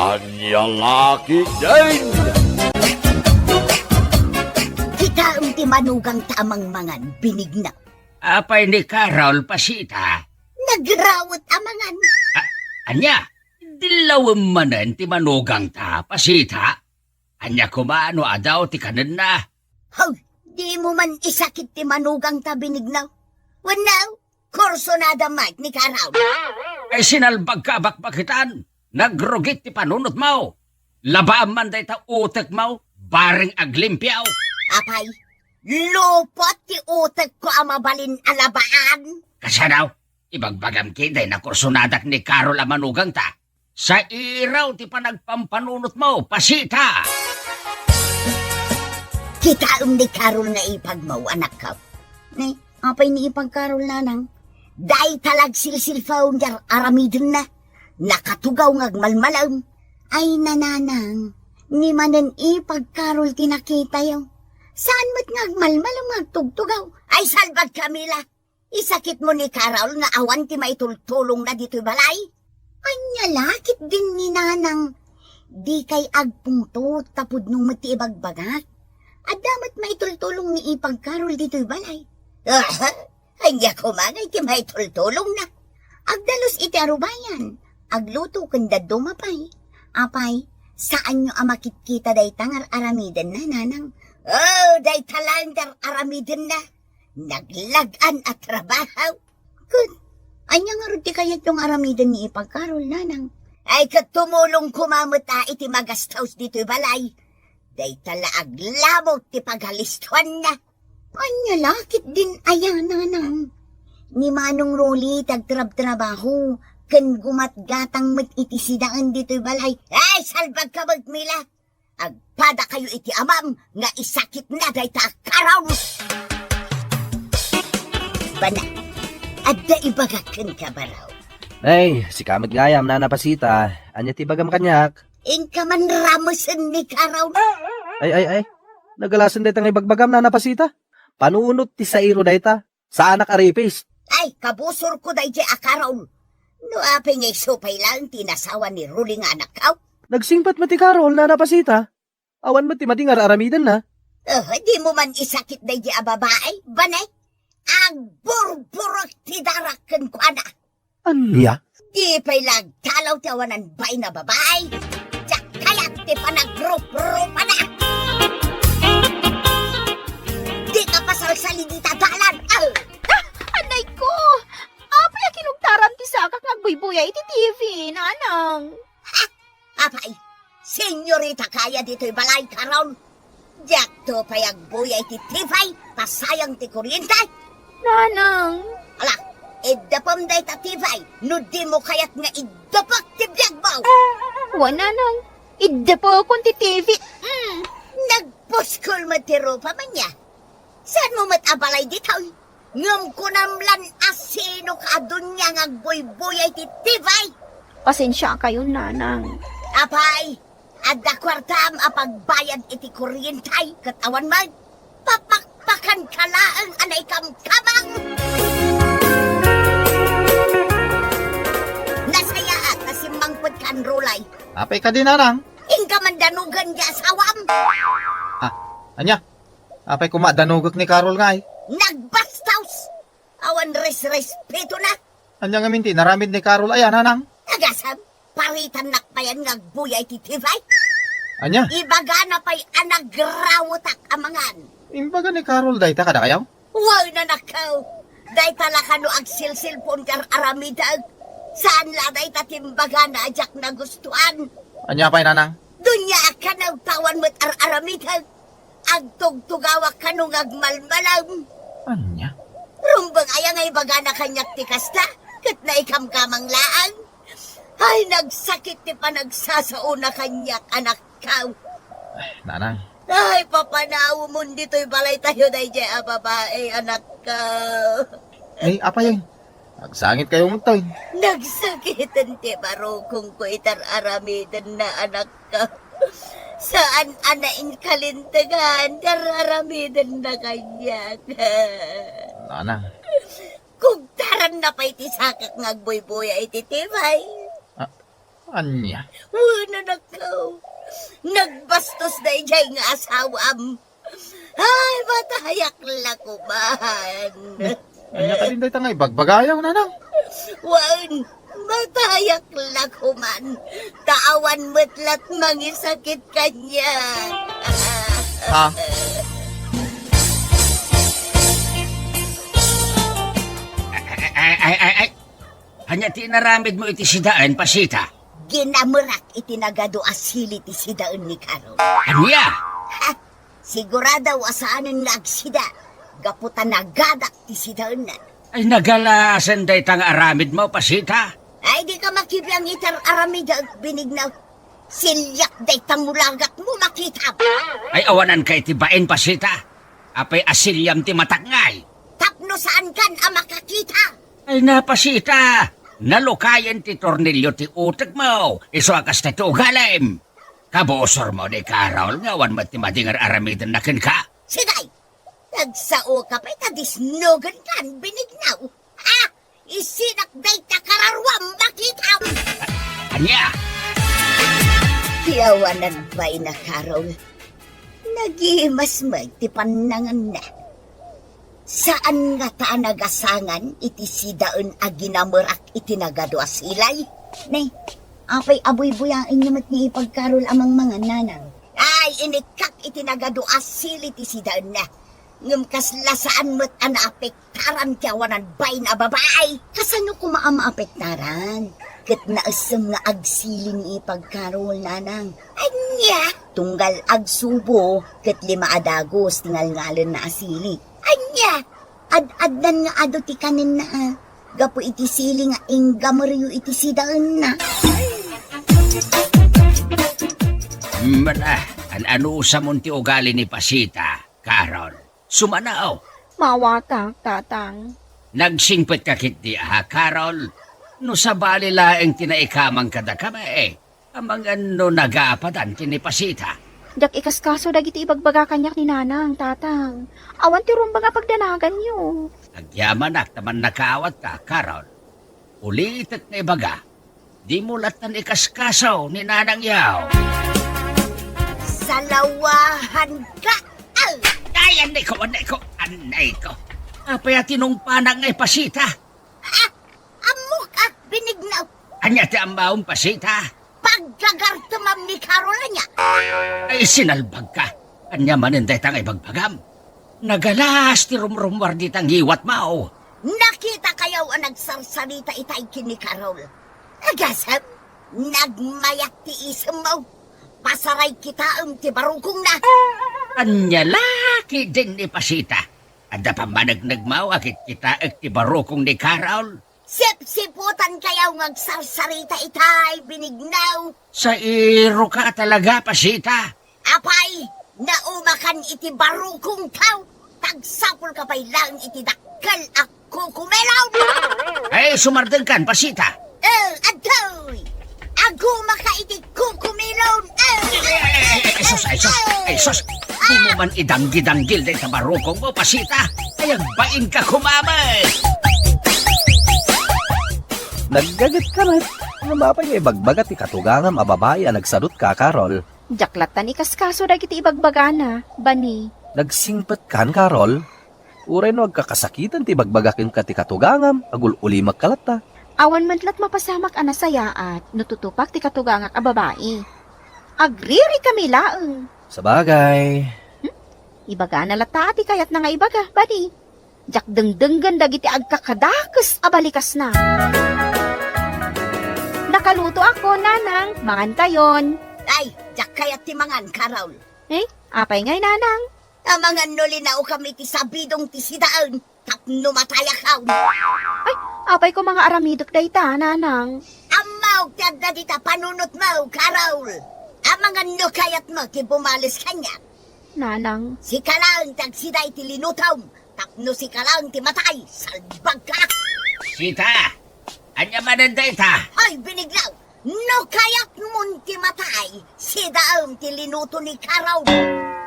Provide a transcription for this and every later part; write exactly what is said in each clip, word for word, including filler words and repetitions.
Ania la ketdin? Kitaem ti manugangta a mangmangan, Benigna. Apay ni Carol, Pasita? Nagrawet a mangan. A-, ania? Dillawem manen ti manugangta, Pasita? Ania koma no adaw ti kanenna? Haw, dimo man isakit ti manugangta, Benigna. Wenno, kursunada met ni Carol. Ay, sinalbagka a bakbakitan. Nagrugit ti panunotmo. Labaam man dayta utekmo, bareng aglimpio. Apay, lupot ti utekko a mabalin a labaan. Kasano? Ibagbagam ketdi a kursunadak ni Carol a manugangta. Sairaw ti panagpampanunotmo, Pasita! Kitaem ni Carol nga ipagmo, anakko. Ni, apay ni ipag Carol, nanang? Dayta la agsilsilpaw ti ar-aramidenna. Nakatugaw nga agmalmalem. Ay, nanang, ni manen ipag Carol ti nakitayo. Saan met nga agmalmalem nga agtugtugaw? Ay, salbag, Camila! Isakitmo ni Carol nga awan ti maitultulongna ditoy balay? Ania la ketdin ni nanang? Dikay agpungtot ta pudno met ti ibagbagak. Adda met maitultulong ni ipag Carol ditoy balay. Aha! Ania koma ngay ti maitultulongna? Agdalus iti arubayan, agluto ken dadduma pay. Apay, saanyo a makitkita dayta nga ar-aramidenna, nanang? Oh, dayta laeng ti ar-aramidenna. Naglag-an a trabaho. Ket, ania ngarud ti kayatyo nga aramiden ni ipag Carol, nanang? Ay, ket tumulong koma met a iti magastos ditoy balay. Dayta la aglamok ti pagalistoanna. Ania la ketdin aya, nanang? Ni Manong Rolly ti agtrabtrabaho, ken gumatgatang met iti sidaen ditoy balay. Ay, salbagka met, Mila! Agpadakayo iti amam nga isakitna dayta a Carol! Bana, adda ibagak kenka, baro. Ay, sika met gayam, Nana Pasita. Ania ti ibagam kaniak? Inka man ramesen ni Carol. Ay, ay, ay. Nagalasen dayta nga ibagbagam, Nana Pasita. Panunot ti sairo dayta. Saanak a ripis. Ay, kabusorko daydiay a Carol. No apay nga isu pay laeng ti inasawa ni Rolly nga anakko? Nagsingpet met ti Carol, Nana Pasita. Awan met ti madi nga ar-aramidenna. Oh, dimo man isakit daydiay a babai, bana? Agburburek ti darak kenkuana. Ania? Di pay la agtalaw ti awanan bain a babai. Diak kayat ti panagruprupana. Dika pasalsali dita dalan. Ah! Ah, anay ko! Apay a kinugtaram ti sakak nga agbuybuya iti T V, nanang? Ha? Apay, senyorita kaya ditoy balay, Carol? Diakto pay agbuya iti T V, ta sayang ti kuryente. Nanang. Ala, iddepem dayta T V, no dimo kayat nga iddepek ti biagmo. Wen, nanang, iddepekon ti T V. Mm. Nagpuskol met ti rupam ania? Saanmo met a balay ditoy? Ngem kunam lan a sino ka a dunia nga agbuybuya iti T V? Pasensiakayon, nanang. Apay, adda kuartam a pagbayad iti kuryente ket awan met? Papakpakanka laeng a naikamkamang! Nasayaat a simmangpetka, Rolly. Apay kadi, nanang? Inka man danogen ti asawam. Ah, ania? Apay koma danogek ni Carol ngay? Nagbastos! Awan resrespetona! Ania ngamin ti inaramid ni Carol aya, nanang? Agasem, paritannak payen nga agbuya iti T V. Ania? Ibagana pay a nagrawetak a mangan. Imbaga ni Carol dayta kadakayo? Wen, anakko. Dayta la kano agsilsilpon ti ar-aramidek. Saan la dayta ti imbagana a diak nagustuan. Ania pay, nanang? Dunia a kano ta awan met ar-aramidek. Agtugtugawak kano nga agmalmalem. Ania? Rumbeng aya nga ibagana kaniak ti kasta, ket naikamkamang laeng. Ay, nagsakit ti panagsasaona kaniak, anakko. Ay, nanang. Ay, papanawemon ditoy balaytayo daydiay a babai, anakko. Ay, apay, agsangitkayo met, tay. Nagsakiten ti barukongko iti ar-aramidenna, anakko. Saan a nainkalintegan ti ar-aramidenna kaniak. Nanang. Kugtaranna pay ti sakak nga agbuybuya iti T V. Ah, Ania? Wen, anakko. Nagbastos daydiay nga asawam. Ay, matayak la koman. Ania kadin dayta nga ibagbagayo, nanang? Wen, matayak la koman. Ta awan met lat mangisakit kaniak. Ha? Ay, ay, ay, ay, ay. Ania ti inaramidmo iti sidaen, Pasita? Ginamerak iti nagadu a sili ti sidaen ni Carol. Ania? Ha? Sigurado a saanen nga agsida, gapu ta nagadak ti sidaenna. Ay, nagalasen dayta nga aramidmo, Pasita? Ay, dika makibiang iti ar-aramidek, Benigno. Siliak dayta mulagakmo, makitam. Ay, awananka iti bain, Pasita? Apay a siliam ti matak ngay? Tapno saankan a makakita. Ay, na, Pasita, nalukayen ti tornilio ti utekmo, isu a kasta ti ugalim. Kabusormo ni Carol nga awan met ti madi nga ar-aramidenna kenka. Sige, nagsaoka pay ta disnogenkan, Benigno. Ha? Isidak dayta kararuam, makitam. Ania? Ti awanan pay na, Carol. Nagimas met ti pannanganna. Saan ngata a nagasangan iti sidaen a ginamerak iti nagadu a silay? Ne, apay a buybuyaenyo met ni Ipag Carol a mangmangan, nanang? Ay, inikkak iti nagadu a sili ti sidaenna. Ngem kasla saan met a naapektaran ti awanan bain a babai. Kasano koma a maapektaran? Ket naessem nga agsili ni Ipag Carol, nanang. Ania? Tunggal agsubo ket lima a dagus ti ngalngalenna a sili. Ania? Ad-addan nga adu ti kanenna, a, gapu iti sili nga inggameryo iti sidaenna. Mala, an-anusamon ti ugali ni Pasita, Carol. Sumanaw. Mawatak, Tatang. Nagsingpetka ketdi, a, Carol? No sabali laeng ti naikamang kadakami, amangan no nagapadan ken ni Pasita. Diak ikaskaso dagiti ibagbaga kaniak ni Nanang, Tatang. Awan ti rumbeng a pagdanaganyo. Agyamanak ta mannakawatka, Carol. Ulitek nga ibaga, dimo lattan ikaskaso ni Nanang yaw. Salawahanka! Ay! Ay, annayko, annayko, annayko. Apay a tinungpanak nga ipasita? Ah! Ammok, ah, Benigno. Ania ti ammom, Pasita? Paggagartemam ni Carol, ania? Ay, sinalbagka. Ania manen dayta nga ibagbagam? Nagalas ti rumrummuar dita ngiwatmo. Nakitakayo a nagsarsarita itay ken ni Carol. Agasem, nagmayat ti isemmo. Pasaray kitaem ti barukongna. Ania la ketdin ni Pasita? Adda pammanegnegmo a kitkitaek ti barukong ni Carol? Sipsiputankayo nga agsarsarita itay, Benigno. Sairoka talaga, Pasita. Apay, naumakan iti barukongko, agsapulka pay laeng iti dakkel a kukumilon. Ay, sumardengkan, Pasita. Eh, adtoy! Agumaka iti kukumilon. Eh, Ay, ay, ay, ay, ay, sus, ay, sus, ay, sus. Dimo man idanggi-danggil dayta barukongmo, Pasita. Ay, agbainka koma met. Naggagetka met. Ngem apay nga ibagbaga ti katugangam a babai a nagsadutka, Carol? Diak lattan ikaskaso dagiti ibagbagana, bani. Nagsingpetkan, Carol? Uray no agkakasakitan ti ibagbaga kenka ti katugangam, agul-ulimekka latta. Awan met lat mapasamak a nasayaat no tutupak ti katugangak a babai. Agririkami laeng. Sabagay. Hmm? Ibagana latta ti kayatna nga ibaga, bani. Diak dengdenggen dagiti agkakadakes a balikasna. Nakalutoakon, Nanang, mangankayon. Ay, diak kayat ti mangan, Carol. Eh, apay ngay, Nanang? Amangan no linaokam iti sabidong ti sidaen tapno matayakon. Ay, apay koma nga aramidek dayta, Nanang? Ammok ti adda dita panunotmo, Carol. Amangan no kayatmo ti bumales kaniak. Nanang. Sika laeng ti agsida iti linutom tapno sika laeng ti matay, salbagka. Sita, ania manen dayta? Ay, Benigno, no kayatmon ti matay, sidaem ti linuto ni Carol.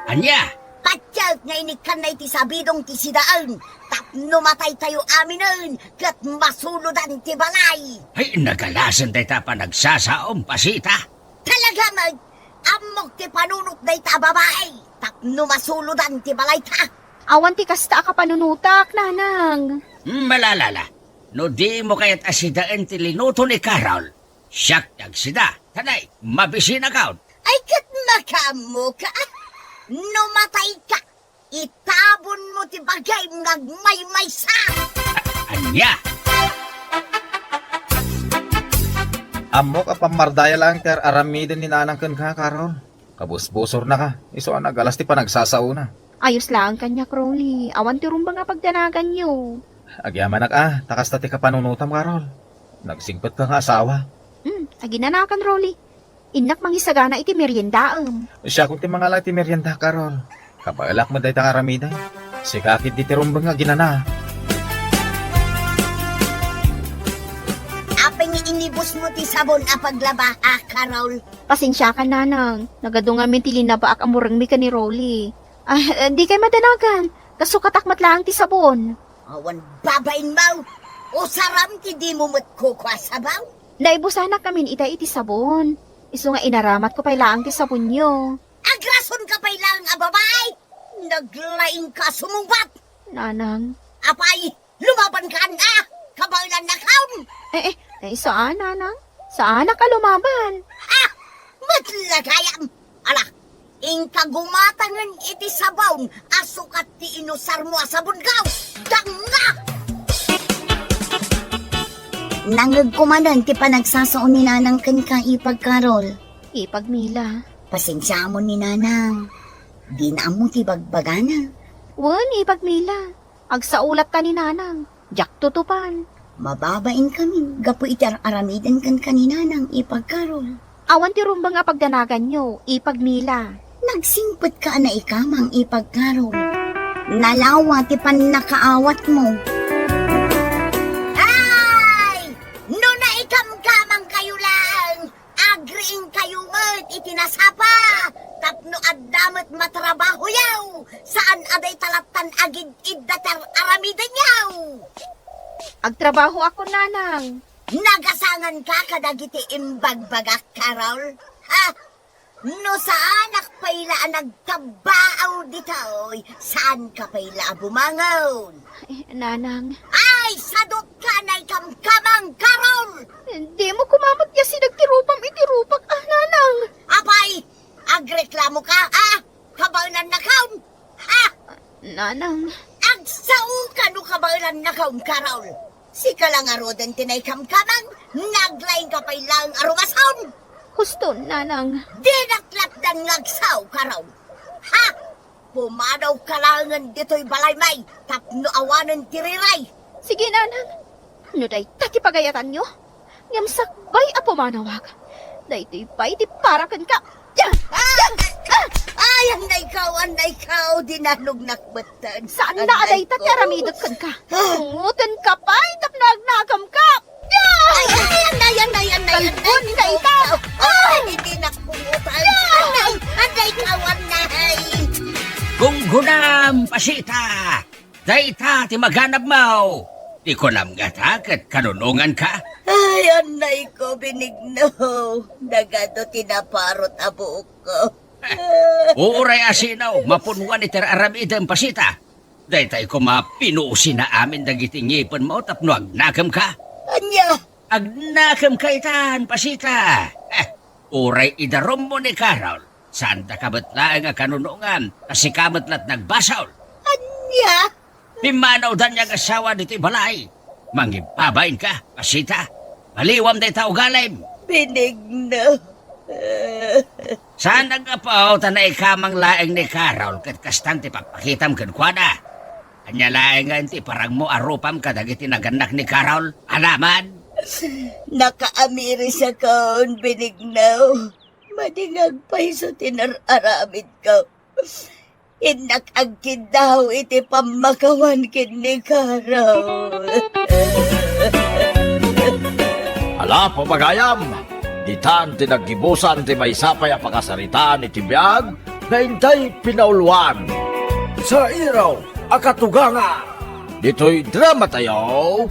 Ania? Patiek nga inikkanna iti sabidong ti sidaen, ta No mataytayo aminen, ket masulodan ti balay. Ay, nagalasen dayta a panagsasaom, Pasita. Talaga met, ammok ti panunot dayta a babai, tapno masulodan ti balayta. Awan ti kasta a kapanunotak, Nanang. Malalala, no dimo kayat a sidaen ti linuto ni Carol, siak ti agsida. Tanay, mabisinakon. Ay, ket makaammoka. No matayka, itabonmo ti bagim nga agmaymaysa. A-, ania? Ammok a pammardaya laeng ti ar-aramiden ni Nanang kenka, Carol. Kabusbusornaka, isu a nagalas ti panagsasaona. Ayos laeng kaniak, Rolly. Awan ti rumbeng a pagdanaganyo. Agyamanak a, ta kasta ti kapanunotam, Carol. Nagsingpetka nga asawa. Hmm, aginanakan, Rolly. Innak mangisagana iti meriendaem. Siakon ti mangala iti merienda, Carol. Kabaelak met dayta nga aramiden. Sika ketdi ti rumbeng nga aginana. Apay nga inibusmo ti sabon a paglaba, a, Carol? Pasensiakan, Nanang. Nagadu ngamin ti linabaak a murengmi ken ni Rolly. Ah, dikay madanagan. Ta sukatak met laeng ti sabon. Awan babainmo. Usaram ti dimo met kukua sabon. Naibusanak ngamin ita iti sabon. Isu nga inaramatko pay laeng ti sabonyo. Agrasonka pay laeng a babai. Naglaingka a sumungbat. Nanang. Apay, lumabankan a. Kabaelannakon. Eh, eh, eh, saan, Nanang? Saanak a lumaban? Ah! Met la gayam! Ala, inka gumatangen iti sabon a sukat ti inusarmo a sabon, gaw! Dangna! Nangngegko manen ti panagsasao ni Nanang kenka, Ipag Carol. Ipag Mila. Pasensiamon ni Nanang. Dina ammo ti bagbagana. Wen, Ipag Mila. Agsaolatka ni Nanang. Diak tutupan. Mababainkami gapu iti ar-aramiden kenka ni Nanang, Ipag Carol. Awan ti rumbeng a pagdanaganyo, Ipag Mila. Nagsingpetka a naikamang, Ipag Carol. Nalawa ti pannakaawatmo. Ay! No naikamkamangkayo laeng, agriingkayo met iti nasapa, tapno adda met matrabahoyo, saan a dayta lattan agid-idda ti ar-aramidenyo. Agtrabahoakon, Nanang. Nagasanganka kadagiti imbagbagak, Carol? Ha? No saanak pay la a nagtabbaaw ditoy, saanka pay la a bumangon. Eh, Nanang. Ay, sadutka a naikamkamang, Carol! Dimo koma met nga sideg ti rupam iti rupak, a, Nanang. Apay, agreklamoka, a? Kabaelannakon? Ha? Nanang. Agsaoka no kabaelannakon, Carol. Sika la ngaruden ti naikamkamang, naglaingka pay laeng a rumason. Husto, Nanang. Dinak latdan nga agsao, Carol. Ha? Pumadawka laengen ditoy balaymi tapno awanen ti riray. Sige, Nanang. No dayta ti pagayatanyo, ngem sakbay a pumanawak, daytoy pay ti para kenka. Ah! Ah! Ay, annaykaw, annaykaw, dinalognak metten. Saanna a dayta ti aramidek kenka. Ah! Pungotenka pay tapno agnakamka. Ay, ay, annay, annay, annay, annay. Kalbon ka ita. Ay, dinak pungotan. Annay, annaykaw, annay. Gunggunam, Pasita. Dayta ti maganabmo. Ti kunam ngata ket kanunonganka. Ay, annayko, Benigno. Nagadu ti naparot a buokko. Uray a sino, mapunuan iti ar-aramidem, Pasita. Daytay koma pinuosina amin dagiti ngipenmo tapno agnakemka. Ania? Agnakemka itan, Pasita. Eh, uray idarummo ni Carol, saandaka met laeng a kanunongan, ta sika met lat nagbasol. Ania? Pimmanawdan nga agasawa ditoy balay. Mangibbabainka, Pasita. Baliwam dayta ugalim. Benigno. Saan a gapu ta naikamang laeng ni Carol ket kastan ti pakpakitam kenkuana. Ania laengen ti parangmo a rupam kadagiti nagannak ni Carol? Anaman? Nakaamirisakon, Benigno. Madi nga agpayso ti nar-aramidko. Innak agkiddaw iti pammakawan ken ni Carol. Ala, pagayam, ditan ti naggibusan ti maysa pay a pakasaritaan iti biag nga intay pinauluan. Sarairo a katugangan! Ditoy dramatayo,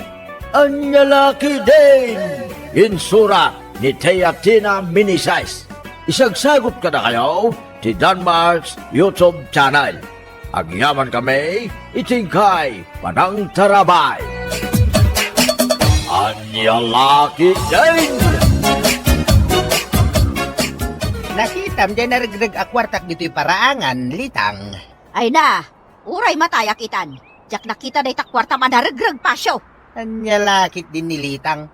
Ania La Ketdin! Insurat ni Thea Tina Meneses. Isagsagut kadakayo ti Danmark's YouTube channel. Agyamankami iti inkay panangtarabay. Ania La Ketdin! Nakitam diay naregreg a kuartak ditoy paraangan, Litang. Ay na, uray matayak itan. Diak nakita dayta kuartam a naregreg, Pasio. Ania la ketdin ni Litang?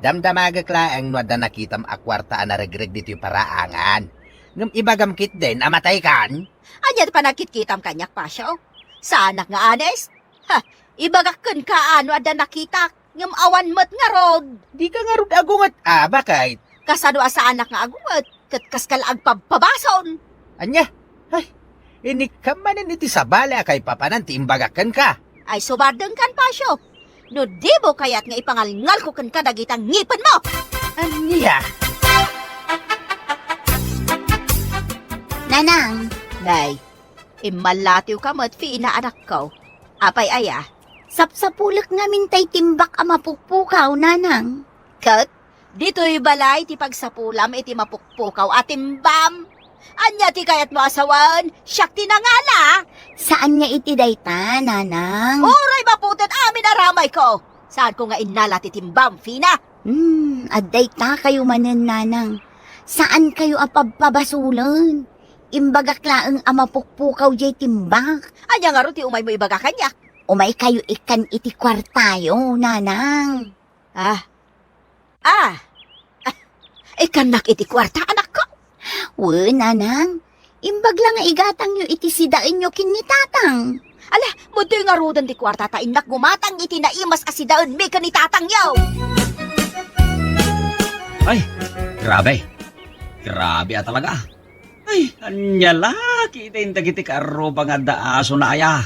Damdamagek laeng no adda nakitam a kuarta a naregreg ditoy paraangan. Ngem ibagam ketdin a mataykan? Ania ti panagkitkitam kaniak, Pasio? Saanak nga honest? Ha, ibagak kenka no adda nakitak, ngem awan met ngarud. Dika ngarud agunget a, baket? Kasano a saanak nga agunget? Ket kaskala agpabpabason. Ania? Ay, inikam manen iti sabali a kaipapanan ti imbagak kenka. Ay, subardengkan, Pasio. No dimo kayat nga ipangalngalko kenka dagita ngipenmo. Ania? Nanang. Nay, immallatiwka met, Fina, anakko. Apay aya? Sapsapulek ngamin tay timbak a mapukpukaw, Nanang. Ket ditoy balay ti pagsapulam iti mapukpukaw a timbam. Ania ti kayatmo a sawen? Siak ti nangala. Saan nga iti dayta, Nanang? Uray maputet amin a ramayko. Saanko nga innala ti timbam, Fina. Hmm, adda ita kayo manen, Nanang. Saan kayo a pabpabasolen? Imbagak laeng a mapukpukaw jay timbak. Ania ngarud ti umaymo ibaga kaniak? Umay kayo ikkan iti kuartayo, Nanang. Ah. Ah. Ah. Ikkannak iti kuarta, anakko? Wen, Nanang. Imbag la nga igatangyo iti sidaenyo ken ni Tatang. Ala, madtoy ngaruden ti kuarta ta innak gumatang iti naimas a sidaenmi ken ni Tatangyo. Ay, grabe. Grabe a talaga. Ay, ania la ketdin dagiti kaarruba nga adda asona aya?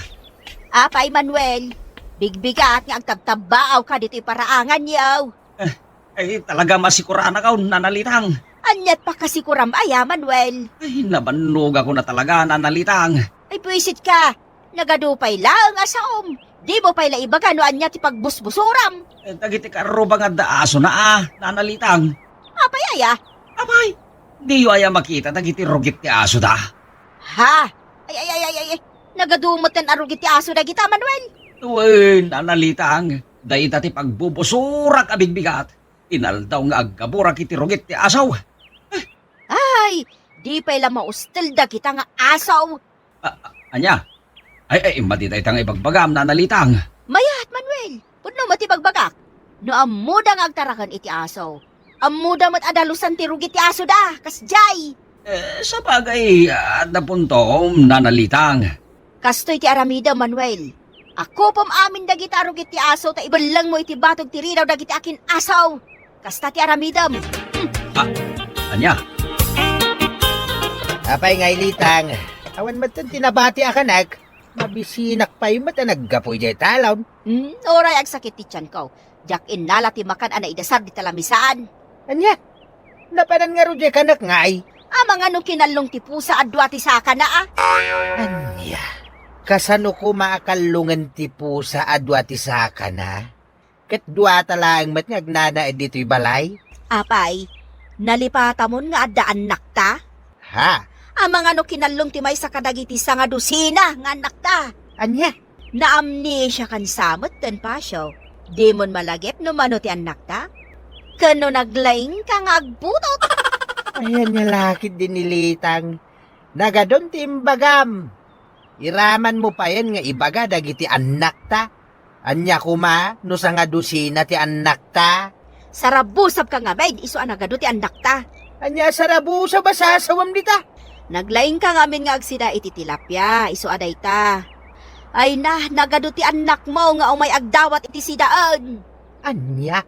Apay, Manuel, bigbigat nga agtabtabbaawka ditoy paraanganyo. Eh, ay, talaga masikuranakaw, Nana Litang. Aniat pakasikuram aya, Manuel? Ay, nabannogakon a talaga, Nana Litang. Ay, buisitka. Nagadu pay laeng a saom. Dimo pay la ibaga no ania ti pagbusbusoram. Eh, dagiti kaarruba nga adda asona a, Nana Litang. Apay aya? Apay, diyo aya makita dagiti rugit ti asoda? Ha? Ay, ay, ay, ay, ay, ay. Nagadu metten a rugit ti aso dagita, Manuel. Wen, Nana Litang, dayta ti pagbubusorak a bigbigat. Inaldaw nga aggaburak iti rugit ti aso. Ay, di pay la maustel dagita nga aso. A-, a-, ania? Ay, ay, madi dayta nga ibagbagam, Nana Litang. Mayat, Manuel. Pudno met ti bagbagak. No ammoda nga agtaraken iti aso, ammoda met a dalusan ti rugit ti asoda, kasdiay. Eh, sabagay, adda puntom, Nana Litang. Kastoy ti aramidem, Manuel. Akupem amin dagita a rugit ti aso ta ibellengmo iti batog ti ridaw dagiti akin-aso. Kasta ti aramidem. Hmm. Ah, ania? Apay ngay, Litang, awan metten ti nabatiakanak. Mabisinak pay met a naggapu idiay talon. Hmm, uray agsakit ti tianko. Diak innala ti makan a naidasar dita lamisaan. Ania? Napanan ngarud diay kanak ngay? Amangan no kinallong ti pusa a dua ti sakana, a? Ania? Kasano koma a kallongen ti pusa a dua ti sakana? Ket duata laeng met nga agnanaed ditoy balay? Apay, nalipatamon nga adda annakta? Ha? Amangan no kinallong ti maysa kadagiti sangadusina nga annakta? Ania? Naamnesia kansa metten, Pasio. Dimon malagip no mano ti annakta? Ken no naglaingka nga agbutot? Ayan nga lakit din ni Litang. Nagadun ti imbagam. Iramanmo payen nga ibaga dagiti annakta. Ania koma no sangadusina ti annakta? Sarabusabka ngamin isu a nagadu ti annakta. Ania a sarabusab a sasawam dita? Naglaingka ngamin nga agsida iti tilapia, isu a dayta. Ay na, nagadu ti annakmo nga umay agdawat iti sidaen. Ania?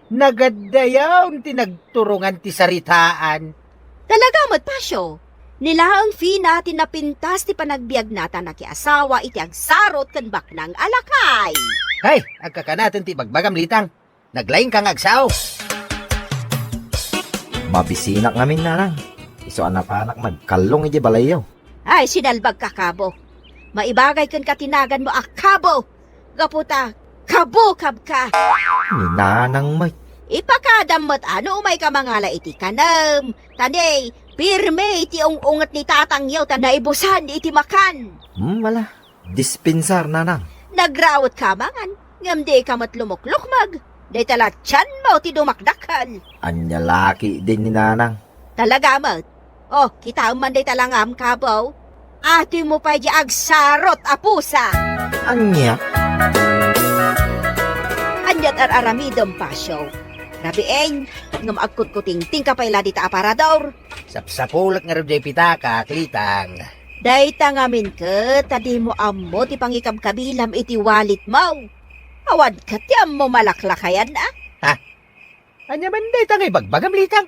Nagaddayaw ti nagturongan ti saritaan. Talaga met, Pasio. Ni laeng Fina ti napintas ti panagbiagna ta nakiasawa iti agsarot ken baknang a lakay. Hay, agkakanaten ti ibagbagam, Litang. Naglaingka nga agsao. Mabisinak ngamin, Nanang. Isu a napanak nagkallong iti balayyo. Ay, sinalbagka, Kabo. Maibagay kenka ti naganmo a Kabo. gapu ta kabukabka. Ni Nanang met. Ipakadam met a no umayka mangala iti kanem. Ta ne, pirmi iti ung-unget ni tatangyo ta naibusan iti makan. Hmm, ala. Dispensar, Nanang. Nagrawetka amangan, ngem dika met lumuklukmeg. Dayta la tianmo ti dumakdakkel. Ania la ketdin ni Nanang? Talaga met. O, kitaem man dayta langam, kabaw. Atimo pay di agsarot a pusa. Ania? Ania ti ar-aramidem, Pasio? Rabiin, ngem agkutkutingtingka pay la dita aparador. Sapsapulek ngarud diay pitakak, Litang. Dayta ngamin ket ta dimo ammo ti pangikabkabilam iti walitmo. Awan ket ti ammo malaklakayan, a? Ha? Ania man dayta nga ibagbagam, Litang?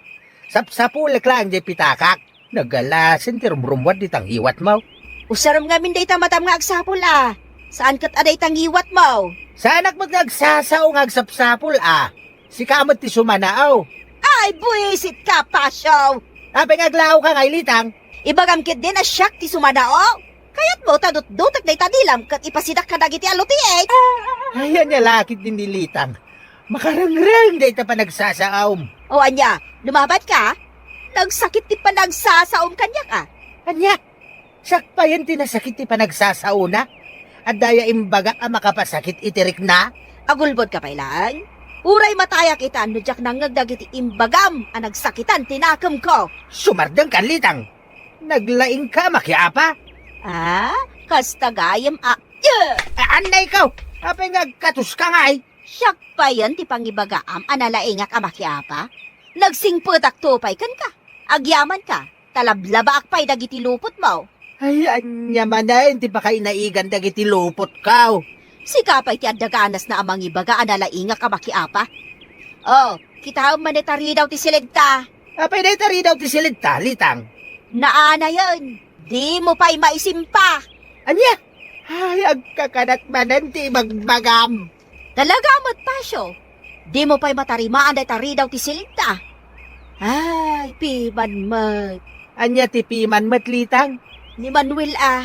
Sapsapulek laeng diay pitakak. Nagalasen ti rumrummuar dita ngiwatmo. Usarem ngamin dayta matam nga agsapul, a. Saan ket a dayta ngiwatmo. Saanak met nga agsasao nga agsapsapul, a. Sika met ti sumanao. Ay, buwisitka, Pasio! Apay nga aglaawka ngay, Litang? Ibagam ketdin a siak ti sumanao? Kayatmo ta dutdutek dayta dilam ket ipasidak kadagiti alutiek? Ay, ania la ketdin ni Litang? Makarengreng dayta panagsasaom. O ania, lumabatka? Nagsakit ti panagsasaom kaniak, a. Ania? Siak payen ti nasakit ti panagsasaona? Adda aya imbagak a makapasakit iti rikna? Agulbodka pay laeng? Uray matayak ita no diak nangngeg dagiti imbagam a nagsakitan ti nakemko. Sumardengkan, Litang! Naglaingka a makiapa? A, kasta gayam a, a, annayko! Apay nga agkatoska ngay? Siak payen ti pangibagaam a nalaingak a makiapa? Nagsingpetakto pay kenka. Agyamanka, ta lablabaak pay dagiti lupotmo. Ay, ania manen ti pakainaigan dagiti lupotko? Sika pay ti adda ganasna a mangibaga a nalaingak a makiapa. O, kitaem man dayta ridaw ti silidta. Apay dayta ridaw ti silidta, Litang? Naanayen, dimo pay maisimpa. Ania? Ay, agkakanat manen ti ibagbagam. Talaga met, Pasio. Dimo pay matarimaan dayta ridaw ti silidta. Ay, piman met. Ania ti piman met, Litang? Ni Manuel, a.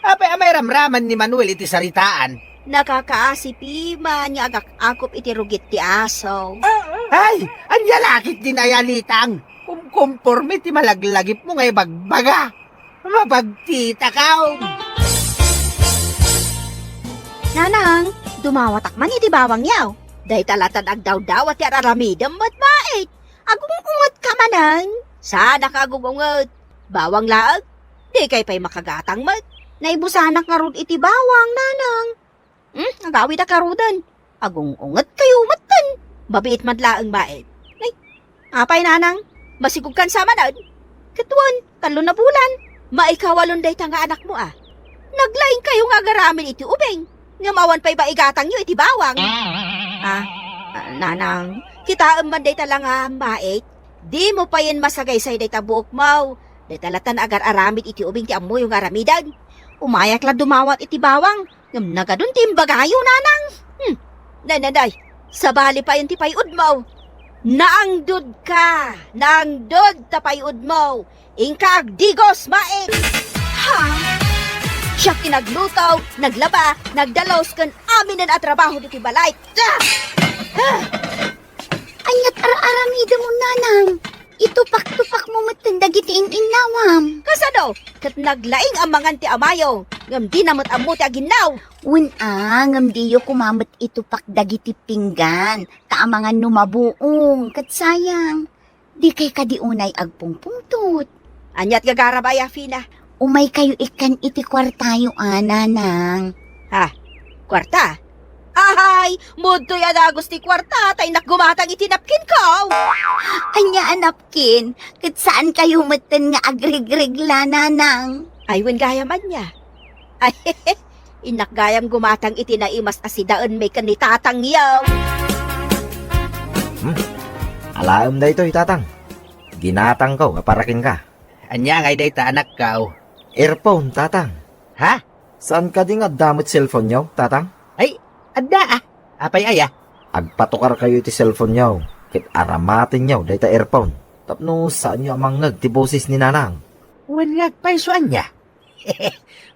Apay a mairamraman ni Manuel iti saritaan? Nakakaasi piman nga agak-akop iti rugit ti aso. Ay, ania la ketdin aya, Litang? Kumkumporme ti malaglagipmo nga ibagbaga. Mapagtitakaw! Nanang, dumawatak man iti bawangyo. Dayta latan agdawdawat ti ar-aramidem met bait. Agung-ungetka manen. Saanka agung-unget? Bawang laeng. Dikay pay makagatang met. Naibusanak ngarud iti bawang, Nanang. Hmm, agawidak ngaruden. Agung-ungetkayo metten. Mabiit man laeng bait. Ay, apay, Nanang? Masigugkan sa manen? Ket wen, tallo na bulan. Maikawalon dayta nga anakmo, a. Naglaingkayo nga agaramid iti ubing. Ngem awan pay maigatangyo iti bawang. A, a, Nanang, kitaem man dayta langam, bait. Dimo payen masagaysay dayta buokmo. Dayta latan agar-aramid iti ubing ti ammoyo nga aramiden. Umayak la dumawat iti bawang. Ngem nagadun ti imbagayo, Nanang. Hmm. Nay, nay, nay. Sabali payen ti pay-udmo. Naangdodka. Naangdod ta pay-udmo. Inka agdigos, bait. Ha? Siak ti nagluto, naglaba, nagdalos, ken aminen a trabaho ditoy balay. Ah! Ah! Ania ti ar-aramidem, Nanang? Itupak-tupakmo metten dagiti in-innawam. Kasano? Ket naglaing a mangan ti amayo, ngem dina met ammo ti aginnaw. Wen a, ngem diyo koma met itupak dagiti pinggan, ta amangan no mabuong, ket sayang. Dikay kadi unay agpungpungtot? Ania ti gagarab aya, Fina? Umaykayo ikkan iti kuartayo a, Nanang. Ha? Kuarta? Ahay! Mudtoy a dagus ti kuarta, ta innak gumatang iti napkinko! Ania a napkin? Ket saankayo metten nga agrigregla, Nanang? Ay, wen gayam ania. Ay, innak gayam gumatang iti naimas a sidaenmi ken ni tatangyo. Hmm. Alaem daytoy, tatang. Ginatangko a para kenka. Ania ngay dayta, anakko? Earphone, tatang. Ha? Saan kadi nga adda met cellphone-yo, tatang? Ay, adda, a. Apay aya? Agpatukarkayo iti cellphone-yo, ket aramatenyo dayta earphone, tapno saanyo a mangngeg ti boses ni Nanang. Wen nga agpayso ania?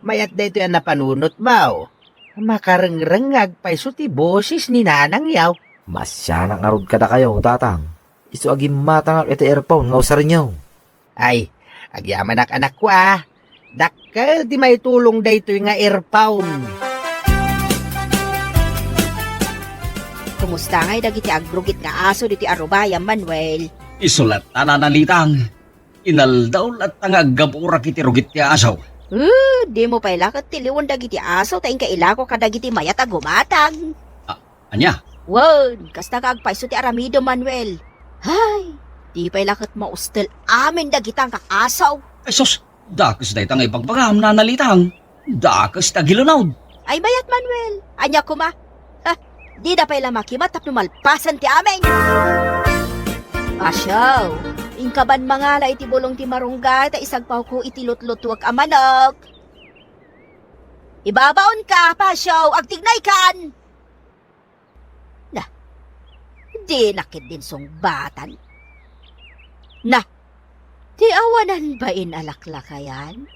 Mayat daytoy a napanunotmo. Makarengreng nga agpayso ti boses ni Nanang yaw. Masianak ngarud kadakayo, Tatang. Isu a gimmatangak iti earphone nga usaryo. Ay, agyamanak, anakko, a. Dakkel ti maitulong daytoy nga earphone. Kumusta ngay dagiti agrugit nga aso ditoy a rubayam, Manuel? Isu latta, Nana Litang. Inaldaw latta nga aggaburak iti rugit ti aso. Eh, dimo pay la ket tiliwen dagiti aso ta inka ilako kadagiti mayat a gumatang. Ah, ania? Wen, kasta nga agpayso ti aramidem, Manuel. Hay, di pay la ket maustel amin dagita nga aso. Ay sus, dakes dayta nga ibagbagam, Nana Litang. Dakes ti agilunod. Ay, mayat, Manuel. Ania koma? Ha, dida pay la makimat tapno malpasen ti amin. Pasyaw, inka man mangala iti bulong ti marunggay ta isagpawko iti lutlutuek a manok. Ibabaonka, Pasyaw, agtignaykan. Na, dina ketdin sungbatan. Na, ti awanan bain a laklakayan?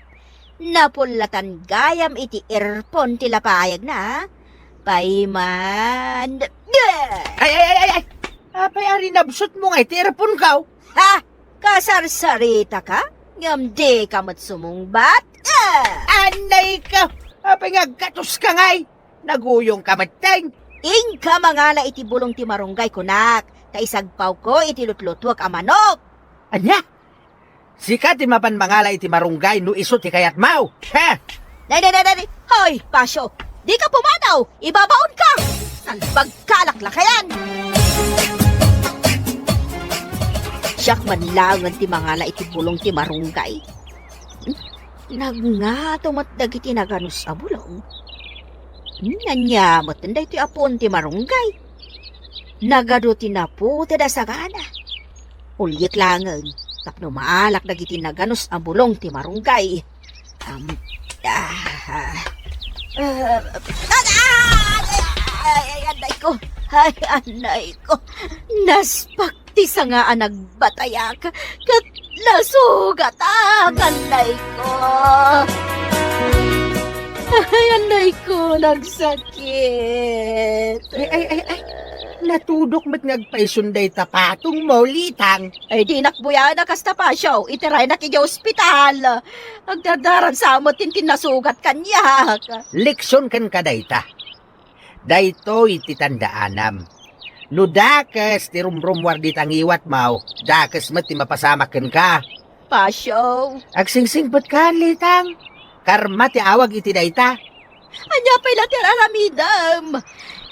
Napullatan gayam iti earphone ti lapayagna, a? Payman. Ay, ay, ay, ay, ay! Apay a rinabsotmo ngay ti earphone ko? Ha? Kasarsaritaka? Ngem dika met sumungbat? Ah! Anay ka! Apay nga agkatoska ngay? Naguyongka metten. Inka mangala iti bulong ti marunggay, kunak, ta isagpawko iti lutlutuek a manok. Ania? Sika ti mapan mangala iti marunggay no isu ti kayatmo. Ha? Nay, nay, nay, nay, nay. Hoy, Pasyo, dika pumanaw! Ibabaonka! Salbagka, laklakayan! Siak man laengen ti mangala iti bulong ti marunggay. Nagngato met dagiti naganus a bulong. Hmm, ania met daytoy a puon ti marunggay? Nagadu ti naputed a sagana. Uliek laengen tapno maalak dagiti naganus a bulong ti marunggay. Am, ah, ah, ah, ay, ay, ay, anay ko. Ay, anay ko. Naspak ti sanga a nagbatayak, ket nasugatak, anay ko. Ay, anay ko, nagsakit. Ay, ay, ay, ay. Natudok met nga agpayson dayta patongmo, Litang. Ay, dinak buyaen a kasta, Pasyo. Itiraynak idiay ospital. Agdardaran sa met ti nasugat kaniak. Leksion kenka dayta. Daytoy ti tandaanam. No dakes ti rumrummuar dita ngiwatmo, dakes met ti mapasamak kenka. Pasyo. Agsingsingpetka, Litang. Karma ti awag iti dayta. Ania pay la ti ar-aramidem?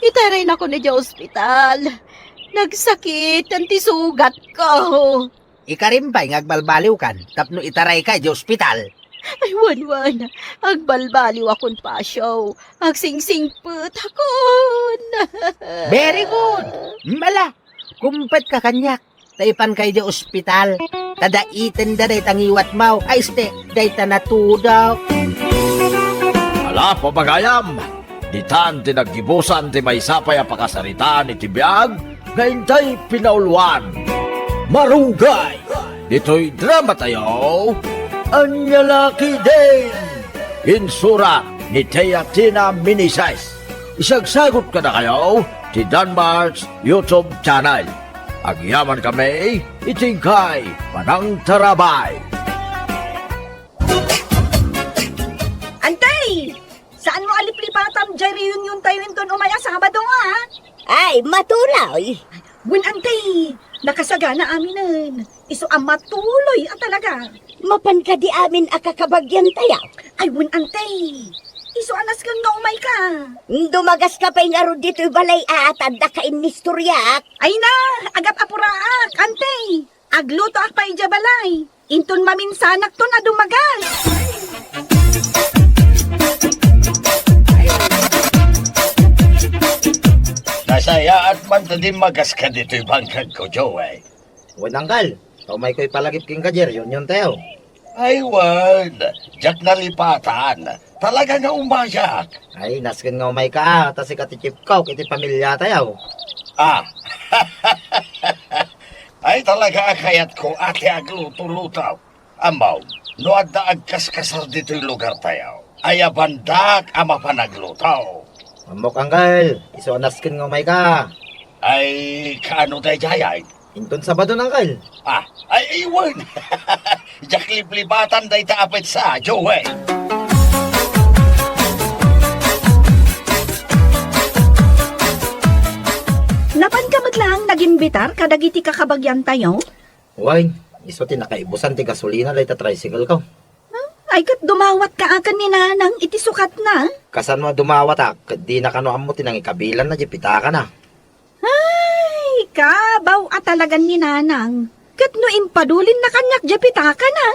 Itaraynakon idiay ospital. Nagsakit ti sugatko. Ikarim pay nga agbalbaliwkan tapno itarayka idiay ospital. Ay, wen, wen. Agbalbaliwakon, Pasyo. Agsingsingpetakon. Very good. Mala, kumpetka kaniak. Ta ipanka idiay ospital. Ta daitenda dayta ngiwatmo. Ay, este, dayta natudok. Ala, pagayam. Ditan ti naggibusan ti maysa pay a pakasaritaan iti biag nga intay pinauluan. Marunggay! Ditoy dramatayo, Ania La Ketdin! Insurat ni Teatina Meneses. Isagsagut kadakayo ti Danmar's YouTube channel. Agyamankami iti inkay panangtarabay. Antay! Saanmo a liplipatam diay reuniontayo inton umay a Sabado nga? Ay, matuloy. Wen, antay, nakasagana aminen. Isu a matuloy a talaga. Mapan kadi amin a kakabagyantayo? Ay, wen, antay. Isu a nasken nga umayka. Dumagaska pay ngarud ditoy balay a, ta addaka inistoriak. Ay na, agap-apuraak, antay. Aglutoak pay idiay balay. Inton maminsanakton a dumagas. Nasayaat man ta dimmagaska ditoy bangkagko, Joey. Wen, Angkal, ta umayko ipalagip kenka diay reuniontayo. Ay, wen, diak nalipatan. Talaga nga umayak. Ay, nasken nga umayka, ta sika ti chief cook iti pamiliatayo. Ah. Ay, talaga a kayatko a ti agluto-luto. Ammom, no adda agkaskasar ditoy lugartayo, ayabandak a mapan agluto. Ammok, Angkel. Isu a nasken nga umayka. Ay, kaano daydiay? Inton Sabado, Angkel. Ah, ay, ay, wen. Diak liblibatan dayta a petsa, Joey. Napanka met laeng nagimbitar kadagiti kakabagiantayo? Wen, isu ti nakaibusan ti gasolina dayta tricycle ko. Ay, ket dumawatka a ken ni Nanang iti sukatna? Kasano a dumawatak, ket dina kano ammo ti nangikabilanna diay pitakana. Ay, kabaw a talagan ni Nanang. Ket no impadulinna kaniak diay pitakana?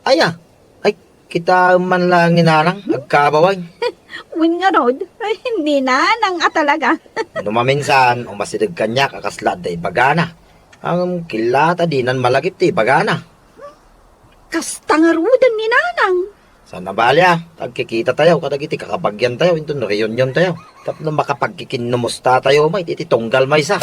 Aya, ay, kitaem man laeng ni Nanang, agkabaw ay. Wen ngarud, ay, ni Nanang a talaga. No maminsan, umasideg kaniak a kasla adda ibagana. Ngem killa ta dinan malagip ti ibagana. Kasta ngaruden ni Nanang. Saan a bali a, agkikitatayo kadagiti kakabagiantayo inton reuniontayo tapno makapagkikinnumustatayo met iti tunggal maysa.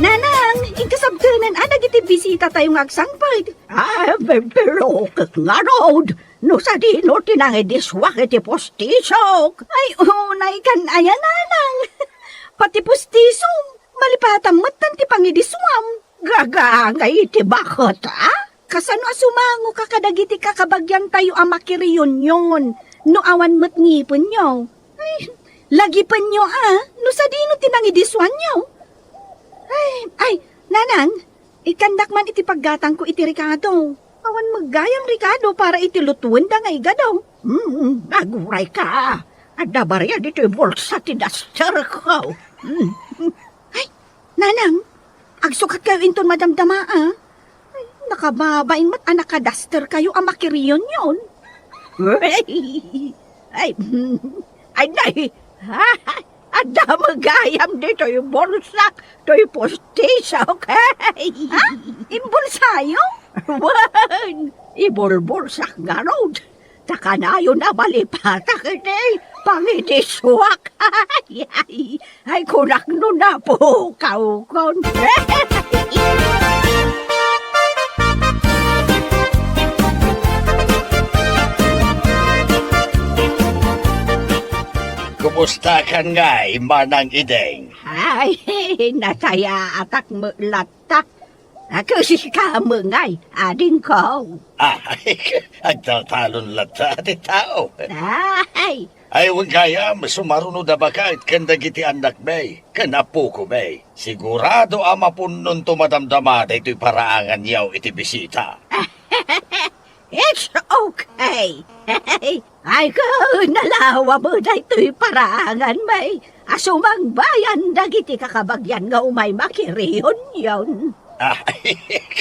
Nanang, inkasabkenen a dagiti bisitatayo nga agsangpet. Ah, pe-, pero ket ngarud, no sadino ti nangidisuak iti pustisok? Ay, unay kan aya, Nanang. Pati pustisom, malipatan metten ti pangidisuam. Gagangay iti baket, a? Kasano a sumangoka kadagiti kakabagiantayo a makireunion no awan met ngipenyo? Ay, lagipenyo, a, no sadino ti nangidisuanyo? Ay, ay, Nanang, ikkandak man iti paggatangko iti rekado. Awan met gayam rekado para iti lutuenda nga igado. Hmm, agurayka. Adda bariya ditoy bulsa ti dasterko. Hmm. Ay, Nanang, agsukatkayo inton madamdama, a? Ay, nakababain met a nakadasterkayo a makireunion. Ay, ay, ay, nay. Adda met gayam ditoy bulsak, toy pustisok. Ha? Imbulsayo? Wen, ibulbulsak ngarud. Ta kanayon a malipatak iti pangidisuak. Ay, ay, ay, kunak no napukawkon. Kumustakan ngay, Manang Ideng? Ay, nasayaatak met latta. Agasika met ngay, adingko. Ah, agtatalon latta ti tao. Ay. Ay, wen gayam, sumaruno da baket ken dagiti annakmi, ken apokami. Sigurado a mapunnonto madamdama daytoy paraanganyo iti bisita. It's okay. Ay, ket nalawa met daytoy paraanganmi a sumangbayan dagiti kakabagian nga umay makireunion. Ah,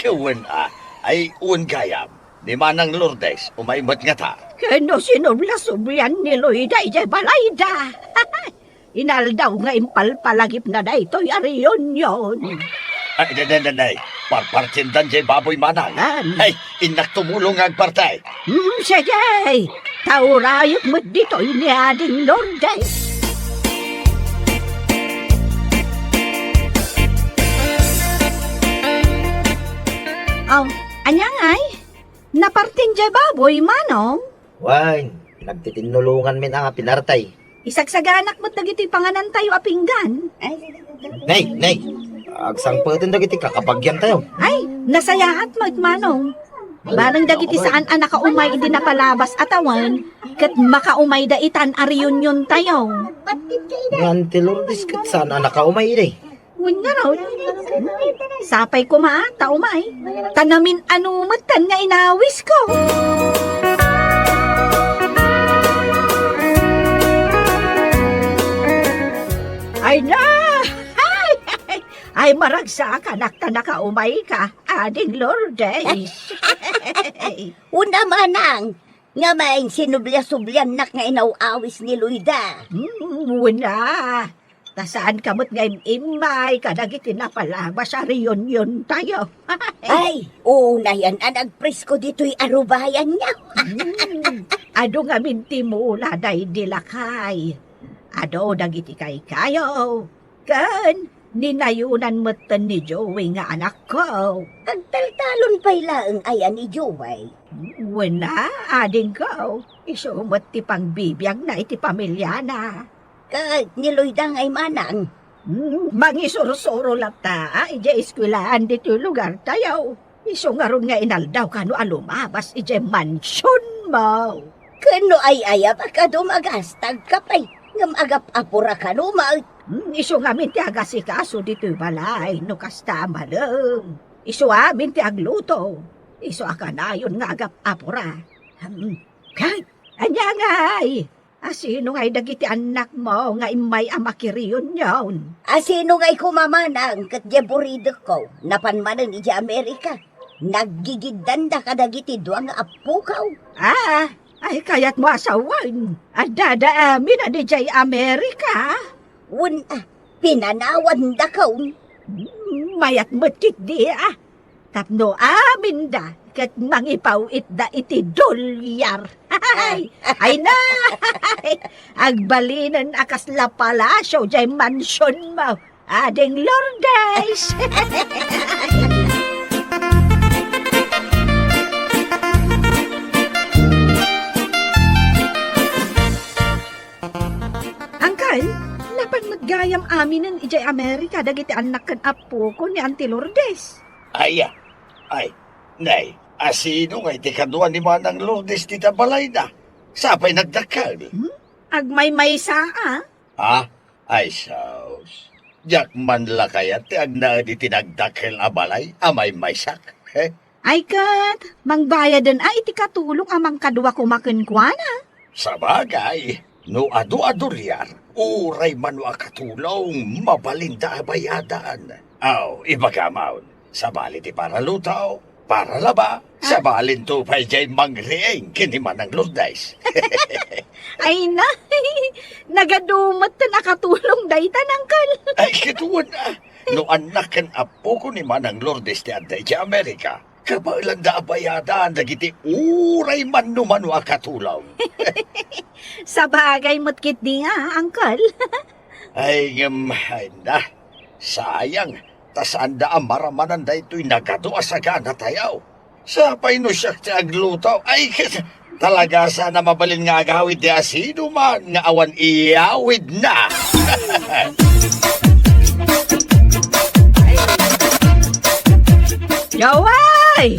wen a. Ay, wen gayam. Ni Manang Lourdes, umay met ngata. Ken no sinubla-sublian ni Loida idiay balayda. Inaldaw nga impalpalagipna daytoy a reunion. Ay, day, day, day, day. Parpartiendan diay baboy, Manang. Ay, innak tumulong nga agparti. Hmm, sige. Ta urayek met ditoy ni Ading Lourdes. Aw, ania ngay? Napartin diay baboy, Manong? Wen, nagtitinnulonganmin a nga pinarti. Isagsaganak met dagiti panganantayo a pinggan. Nay, nay, agsangpeten dagiti kakabagiantayo. Ay, nasayaat met, Manong. Bareng dagiti saan a nakaumay idi napalabas a tawen, ket makaumayda itan a reuniontayo. Ni Auntie Lourdes ket saan a nakaumay idi. Wen ngarud. Sapay koma ta umay. Ta namin-ano metten nga inawisko. Ay na! Ay, maragsakanak ta nakaumayka, Ading Lourdes. Una, Manang, nga main sinublia-subliannak nga inaw-awis ni Loida. Hmm, una. Ta saanka met nga im-immay kadagiti napalabas a reuniontayo. Ay, unayan a nagpresko ditoy a rubayanyo. Hmm, adu ngamin ti mula daydi lakay. Adu dagiti kaykayo. Ken Ninayonan metten ni Joey nga anakko. Agtaltalon pay laeng aya ni Joey? Wen a, adingko. Isu met ti pangbibiagna iti pamiliana. Ket ni Loida ngay manang? Hmm, mangisursuro latta idiay eskuelaan ditoy lugartayo. Isu ngarud nga inaldaw kano a lumabas idiay mansionmo. Ken no ay-ayam a kano, magastagka pay, ngem agap-apura kano met. Hmm, isu ngamin ti agasikaso ditoy balay no kasta a malem. Isu amin ti agluto. Isu a kanayon nga agap-apura. Hmm, ket ania ngay? A sino ngay dagiti annakmo nga immay a makirionyon? A sino ngay koma manang ket diay buridekko, napan manen idiay Amerika? Naggigiddanda kadagiti dua nga appoko. Ah, ay kayatmo a sawen, addada amin a didiay Amerika? Wen a, pinanawandakon. Hmm, mayat met ketdi a. Tapno aminda ket mangipaw-itda iti dolyar. Ay, ay na! Agbalinen a kasla palasio diay mansionmo, Ading Lourdes! Angkel, napan met gayam aminen idiay Amerika dagiti annak ken appoko ni Auntie Lourdes? Aya, ay, nay, a sino ngay ti kadua ni Manang Lourdes dita balayna? Sapay nagdakkel. Hmm? Agmaymaysa a? Ha? Ay, sus. Diak man la kayat ti agnaed iti nagdakkel a balay a maymaysak. He? Ay ket, mangbayaden a iti katulong a mangkadua koma kenkuana. Sabagay, no adu a dolyar, uray mano a katulong, mabalinda a bayadan. Aw, ibagam, sabali ti para luto, para laba, sabalinto pay diay mangriing ken ni Manang Lourdes. Ay na, nagadu metten a katulong dayta, Angkel. Ay, ket wen a, no annak ken appoko ni Manang Lourdes ti adda idiay Amerika, kabaelanda a bayadan dagiti uray mano-mano a katulong. Sabagay met ketdi a, Angkel. Ay, ngem, ay na, sayang, ta saanda a maramanan daytoy nagadu a saganatayo. Sapay no siak ti agluto, ay, talaga saan a mabalin nga agawid ti asinoman nga awan iyawidna. Jaway!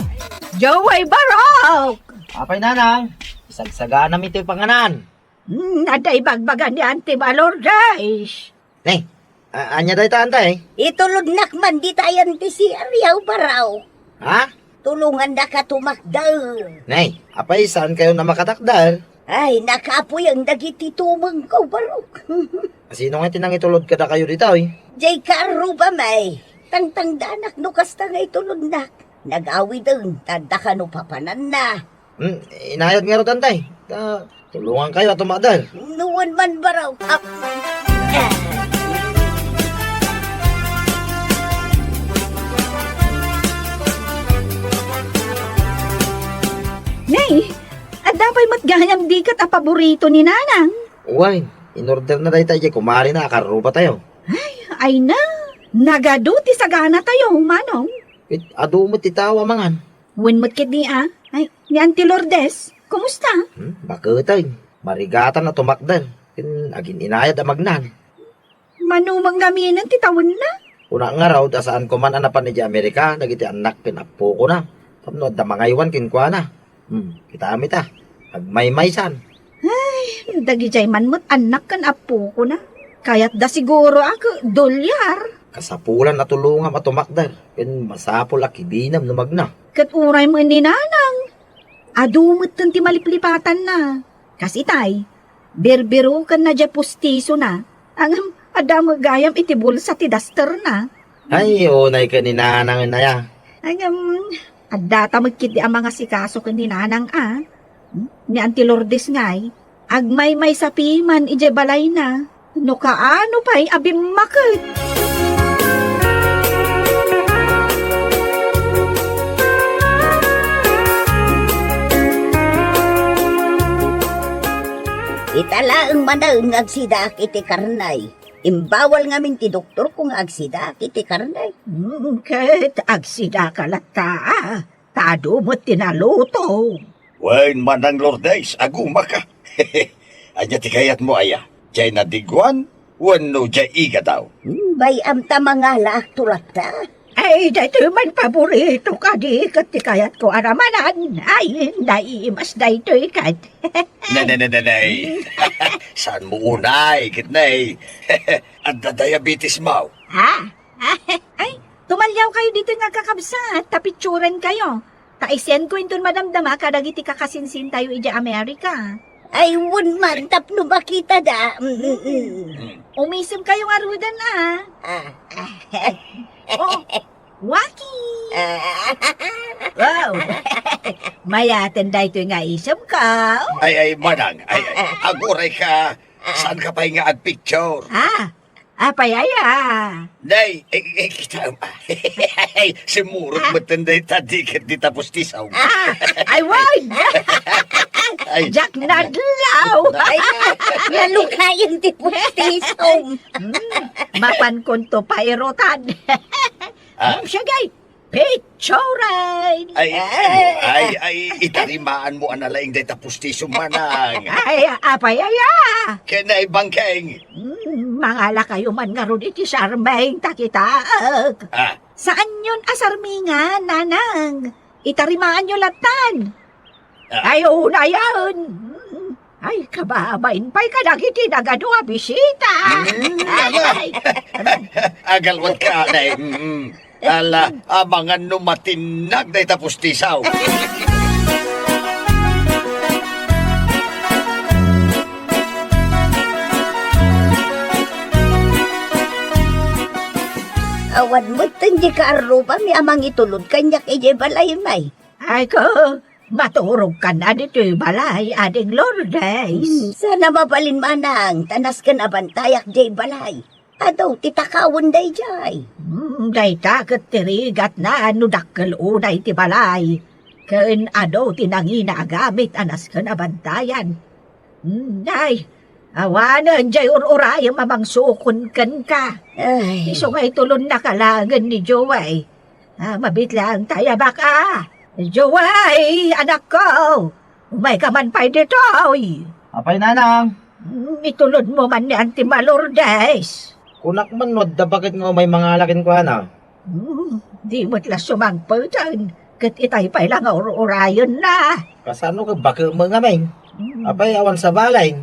Jaway Barok! Apay, Nanang, isagsaganam iti panganan. Hmm, adda ibagbaga ni Auntie Lourdes. Ne, a-, ania dayta, Antay? Itulodnak man dita ayan ti C R yaw, Barok. Ha? Tulongannaka tumakder. Ne, apay, saankayon a makatakder? Ay, nakapuyan dagiti tumengko, Barok. Sino nga ti nangitulod kadakayo ditoy? Jay kaarrubam, ay. Tangtangdanak no kasta nga itulodnak. Nagawiden, tadda kano papananna. Hmm, inayat ngarud, Antay. Ta, tulongankayo a tumakder. Nuan man, Barok. Ap-, Nay, adda pay met gayam diket a paborito ni Nanang. Wen, inorderna dayta idiay kumarina a karrubatayo. Ay, ay na, nagadu ti saganatayo, Manong. Ket adu met ti tao a mangan. Wen met ketdi a. Ay, ni Auntie Lourdes, kumusta? Hmm, baketeng. Marigatan a tumakder. Ken agin-inayad a magnan. Mano met ngaminen ti tawenna? Kuna ngarud a saanko man a napan idiay Amerika dagiti annak ken appokona. Tapno adda mangaywan kenkuana. Hmm, kitami ta. Agmaymaysan. Ay, dagidiay man met annak ken appokona. Kayatda siguro a ket dolyar. Kasapulan a tulongam a tumakder. Ken masapul a kibinem no magna. Ket uray met ni Nanang. Adu metten ti maliplipatanna. Kas itay, birbirukenna diay pustisona. Ngem adda met gayam iti bulsa ti dasterna. Ay, unay ken ni Nanang, aya. Ngem, addata met ketdi a mangasikaso ken ni Nanang a. Hmm? Ni Auntie Lourdes ngay, agmaymaysa piman idiay balayna. No kaano pay a bimmaket. Ita laeng manen nga agsidaak iti karnay. Imbawal ngamin ti doktorko nga agsidak iti karne. Hmm, ket agsidaka latta, a, ta adu met ti naluto. Wen, Manang Lourdes, agumaka. Ania ti kayatmo aya? Diay nadiguan wenno diay igadaw? Hmm, bay-am ta mangalaakto latta. Ay, daytoy man paborito kadi ket ti kayatko a ramanan. Ay, naimas daytoy ket. Ne, ne, ne, ne, ne. Saan mo unay, ket ne? Adda diabetes mo. Ha? Ay, tumaliawkayo ditoy nga agkakabsat, ta picturenkayo. Ta i-send ko inton madamdama kadagiti kakasinsintayo idiay Amerika. Ay, wen man, tapno makitada. Mm, mm, mm. Umisemkayo ngaruden, a. Ah. Oh, Waki! Ah. Wow! Mayaten daytoy nga isemko. Ay, ay, manang, ay, ay, agurayka, saanka pay nga agpicture? Ah, apay aya? Nay, eh, eh, kita, ay, simurot metten dayta, di ket dita pustisaw. Ah, ay, wen! Ay. Diak nadlaw! Ay, nalukayan ti pustisaw. Hmm, mapankonto pairutan. Ah. Hmm, sige, picturen! Ay, ay, ay, itarimaanmo a nalaing dayta pustiso, manang. Ay, apay aya? Ken ay bangkeng. Hmm, mangalakayo man ngarud iti sarming ta kitaek. Ah. Saanyon a sarmingan, nanang. Itarimaanyo lattan. Ah. Ay, unayen. Ay, kababain pay kadagiti nagadu a bisita. Mm, ala. Ay. Agalwatka, anay. Mm. Ala, abangan no matinnag dayta pustisaw. Awan met ti kaarrubami a mangitulod kaniak idiay balay, may. Ay ko, maturogkan a ditoy balay, Ading Lourdes. Hmm, saan a mabalin, manang, ta nasken a bantayak diay balay. Adu ti takawen daydiay. Hmm, dayta ket ti rigatna no dakkel unay ti balay. Ken adu ti nangina a gamit a nasken a bantayan. Hmm, ay, awanen diay ur-urayem a mangsukon kenka. Ay. Isu nga itulonnaka laengen ni Joey. Ah, mabiit laeng ta ayabak a. Joey, anakko, umayka man pay ditoy. Apay, nanang? Hmm, itulodmo man ni Auntie Lourdes. Kunak man no adda baket nga umay mangala kenkuana. Hmm, di met la sumangpeten, ket itay pay la nga ur-urayenna. Kasano ket baket met ngamin? Hmm. Apay, awan sabali.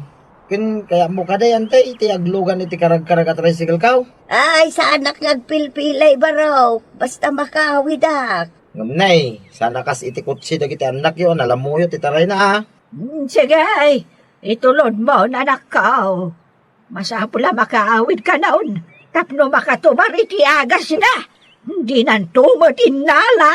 Ken kayatmo kadi, Auntie, ti aglugan iti karagkarag a tricycle-ko? Ay, saanak nga agpilpilay, barok. Basta makaawidak. Ngem, nay, saan a kas iti kotse dagiti annakyo a nalamuyo ti tarayna, a? Hmm, sige, itulodmo, anakko. Masapul a makaawidkanon tapno makatumar iti agasna. Dinanto met innala.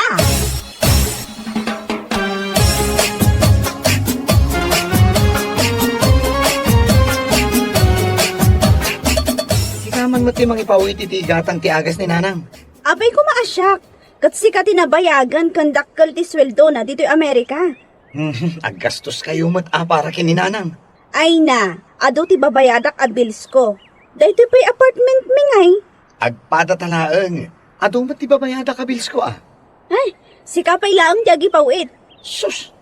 Sika man met ti mangipawit iti igatang ti agas ni Nanang. Apay, koma a siak, ket sika ti nabayagan ken dakkel ti sueldona ditoy Amerika. Hmm, aggastoskayo met a para ken ni Nanang. Ay na, adu ti babayadak a billsko. Daytoy pay apartmentmi ngay. Agpadata laeng. Adu met ti babayadak a billsko a. Ay, sika pay laeng ti agipaw-it. Sus!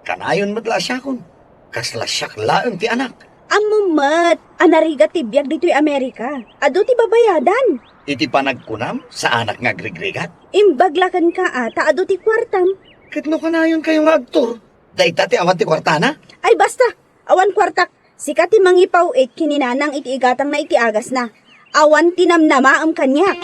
Kanayon met la a siakon. Kasla siak laeng ti anak. Ammom met a narigat ti biag ditoy Amerika. Adu ti babayadan. Iti panagkunam, saanak nga agrigrigat? Imbag la kenka a, ta adu ti kuartam. Ket no kanayonkayo nga agtur, dayta ti awan ti kuartana? Ay, basta! Awan kuartak. Sika ti mangipaw-it ken ni Nanang iti igatangna iti agasna. Awan ti namnamaem kaniak.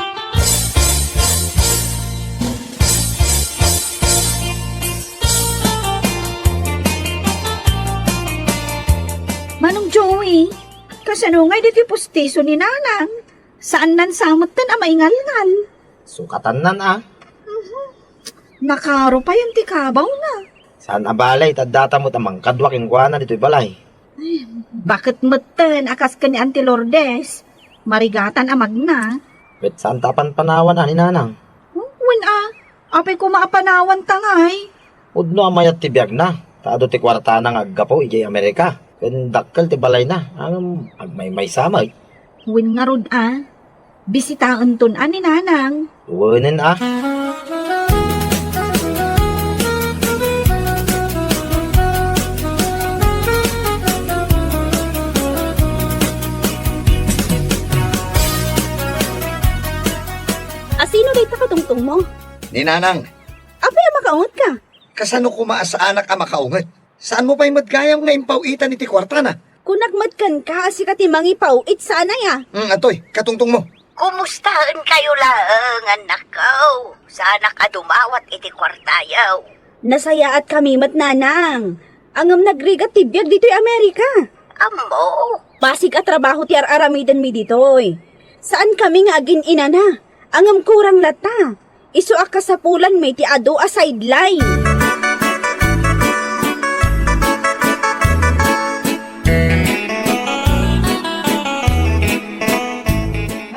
Manong Joey, kasano ngay ditoy pustiso ni Nanang? Saannan sa metten a maingalngal. Sukatannan a. Mhm. Nakaro payen ti kabawna. Saan a bale, ta data met a mangkadua kenkuana ditoy balay. Ay, baket metten a kas ken ni Auntie Lourdes, marigatan a magna. Ket saan ta a panpanawan a ni Nanang? Oh, wen a, apay koma a panawanta ngay? Pudno a mayat ti biagna, ta adu ti kuartana nga aggapu idiay Amerika, ken dakkel ti balayna, ngem agmaymaysa met. Wen ngarud a, bisitaenton a ni Nanang. Wenen a. Asino dayta katungtongmo? Ni Nanang. Apay a makaungetka? Kasano koma a saanak a makaunget? Saanmo pay met gayam nga impaw-itan iti kuartana? Kunak met kenka a sika ti mangipaw-it sanay a. Hmm, atoy, katungtongmo. Kumustaenkayo laeng, annakko? Saanak a dumawat iti kuartayo. Nasayaatkami met, Nanang. Ngem nagrigat ti biag ditoy Amerika. Ammo. Basig a trabaho ti ar-aramidenmi ditoy. Saankami nga agin-inana. Ngem kurang latta. Isu a kasapulanmi ti adu a sideline.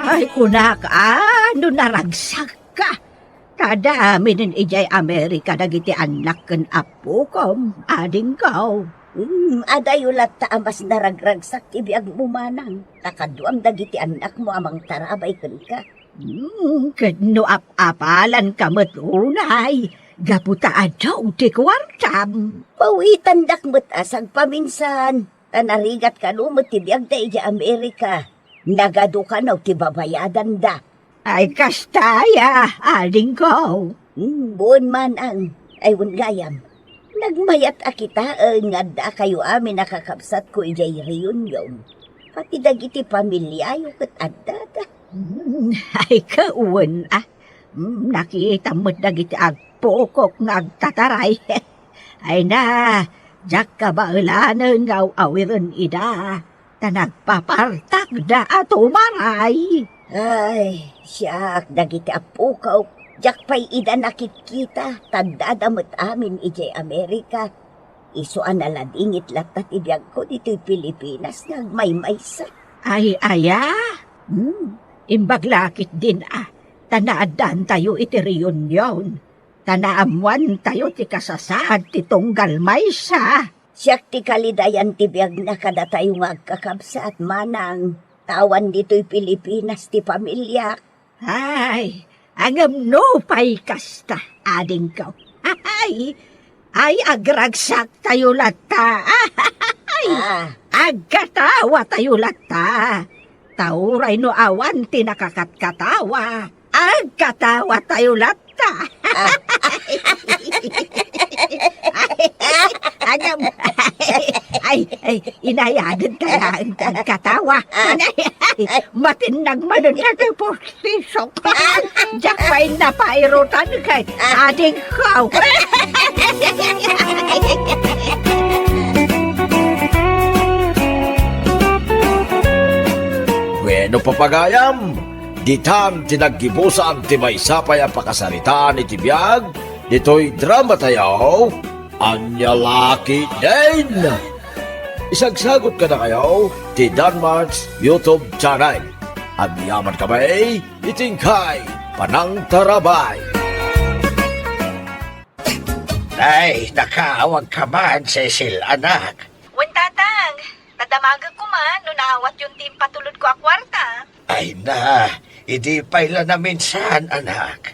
Ay, kunak a, no naragsakka. Ta adda aminen idiay Amerika dagiti annak ken appokom, adingko. Hmm, adayo latta a mas naragragsak ti biagmo, manang, ta kaduam dagiti annakmo a mangtarabay kenka. Hmm, ket no ap-apalanka met unay, gapu ta adu ti kuartam. Pawitandak met a sagpaminsan, ta narigat kano met ti biagda idiay Amerika. Nagadu kano ti babayadanda. Ay, kasta aya, adingko. Hmm, wen, manang. Ay, wen gayam. Nagmayat a kitaen nga addakayo amin a kakabsatko idiay reunion. Pati dagiti pamiliayo ket addada. Hmm, ay, wen a. Hmm, nakitam met dagiti agpukok nga agtataray. Ay na, diak kabaelanen nga aw-awiren ida. Ta nagpapartakda a tumaray. Ay, siak, dagiti appokok, diak pay ida nakitkita, ta addada met amin idiay Amerika. Isu a naladingit latta ti biagko ditoy Pilipinas nga agmaymaysa. Ay, aya? Hmm, imbag la ketdin a, ta naaddaantayo iti reunion. Ta naammoantayo ti kasasaad ti tunggal maysa. Siak ti kalidayan ti biagna kadatayo nga agkakabsat, manang, ta awan ditoy Pilipinas ti pamiliak. Ay, ngem nupay kasta, adingko. Ay, ay, agragsaktayo latta. Ay, ah, agkatawatayo latta. Ta uray no awan ti nakakatkatawa, agkatawatayo latta. Agam, ay, ay, inayaden kaya ang agkatawa. Ay, ay, matinnag manen nga ti pustisok. Diak pay napairutan kay adingko. Bueno, papagayam, ditan ti naggibusan ti maysa pay a pakasaritaan iti biag ditoy dramatayo, Ania La Ketdin. Isagsagot kadakayo ti Danmart's YouTube channel. Agyamankami iti inkay panangtarabay. Ay, nakaawagka man, Cecil, anak. Wen, Tatang, ta damagek koma no naawatyon ti impatulodko a kuarta. Ay na, idi pay la naminsan, anak.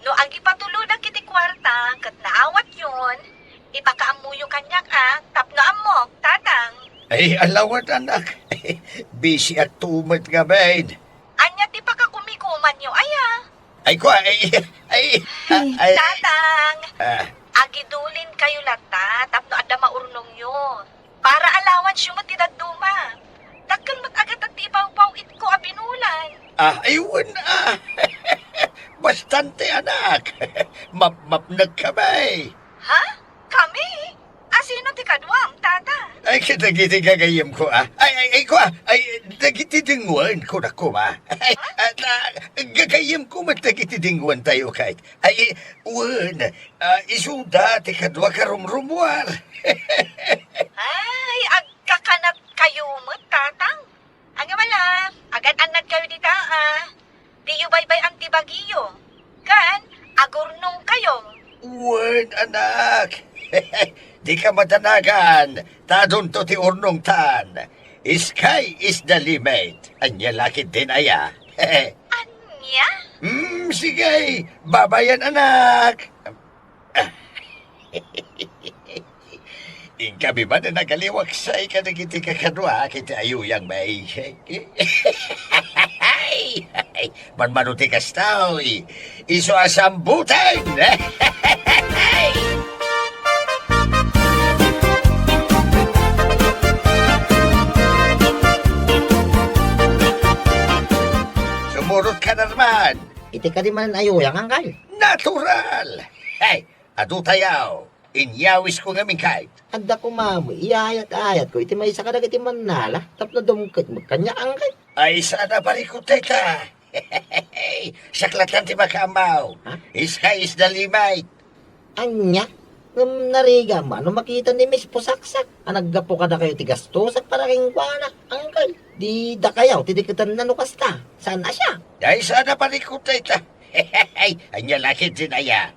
No agipatulodak iti kuarta ket naawatyon, ipakaammoyo kaniak a tapno ammok, Tatang. Ay, alawan, anak. Bisiak met ngamin. Ania ti pakakumikumanyo aya? Ay, kua, ay, ay, ay, Tatang, ah, agidulinkayo latta tapno adda maurnongyo. Para alawanyo met ti dadduma. Dakkel met a gatad ti ipawpaw-itko a binulan. Ah, ay, wen, ah. Bastante, anak. Mapmapnekka, bay. Ha? Kami? Asino ti kaduam, Tata? Ay, kadagiti gagayyemko, ah. Ay, ay, ay, kua, ay, dagiti dengnguen, kunak koma. Ay, ah, ta, gagayyemko met dagiti dengnguen tayo, kay. Ay, wen, ah, isuda ti kadua karumrumuar. Ay, agkakanatkayo met, Tatang. Ngem ala, agan-annadkayo dita, a. Diyo baybay-an ti bagiyo. Ken, agurnongkayo. Wen, anak. Dika madanagan, ta adunto ti urnongtan. Sky is the limit. Ania la ketdin aya. Ania? Hmm, sige. Babayan, anak. Inkami man a nagaliwaksay kadagiti kakadua iti ayuyang maikek. Manmano ti kastoy, isu a sambutan! Sumurot ka, Norman! Iti kadi man ayuyang, angkal? Natural! Hey, adu tayaw! Inyawisko ngamin kayt. Adda koma met iyayat-ayatko iti maysa kadagiti mannala tapno dumket met kaniak, angkal. Ay, saan a parikut dayta. Siak latta ti makaammo. Ha? Sky is the limit. Ania? Ngem narigat no makita ni Miss Pusaksak a naggapu kadakayo ti gastusak para kenkuana, angkal. Di dakayo ti diketenna no kasta. Saan a siak? Ay, saan a parikut dayta. Ania la ketdin aya.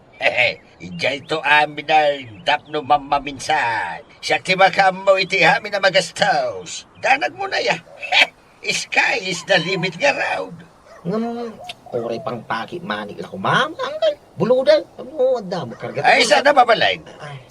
Idiayto aminen tapno mammaminsan. Siak ti makaammo iti amin a magastos. Danagmon aya. Sky is the limit ngarud. Ngem, uray pangpakit manik la koma, angkal. Buludan. Ano, adda mo karga. Ay, saan a babalin? Ay.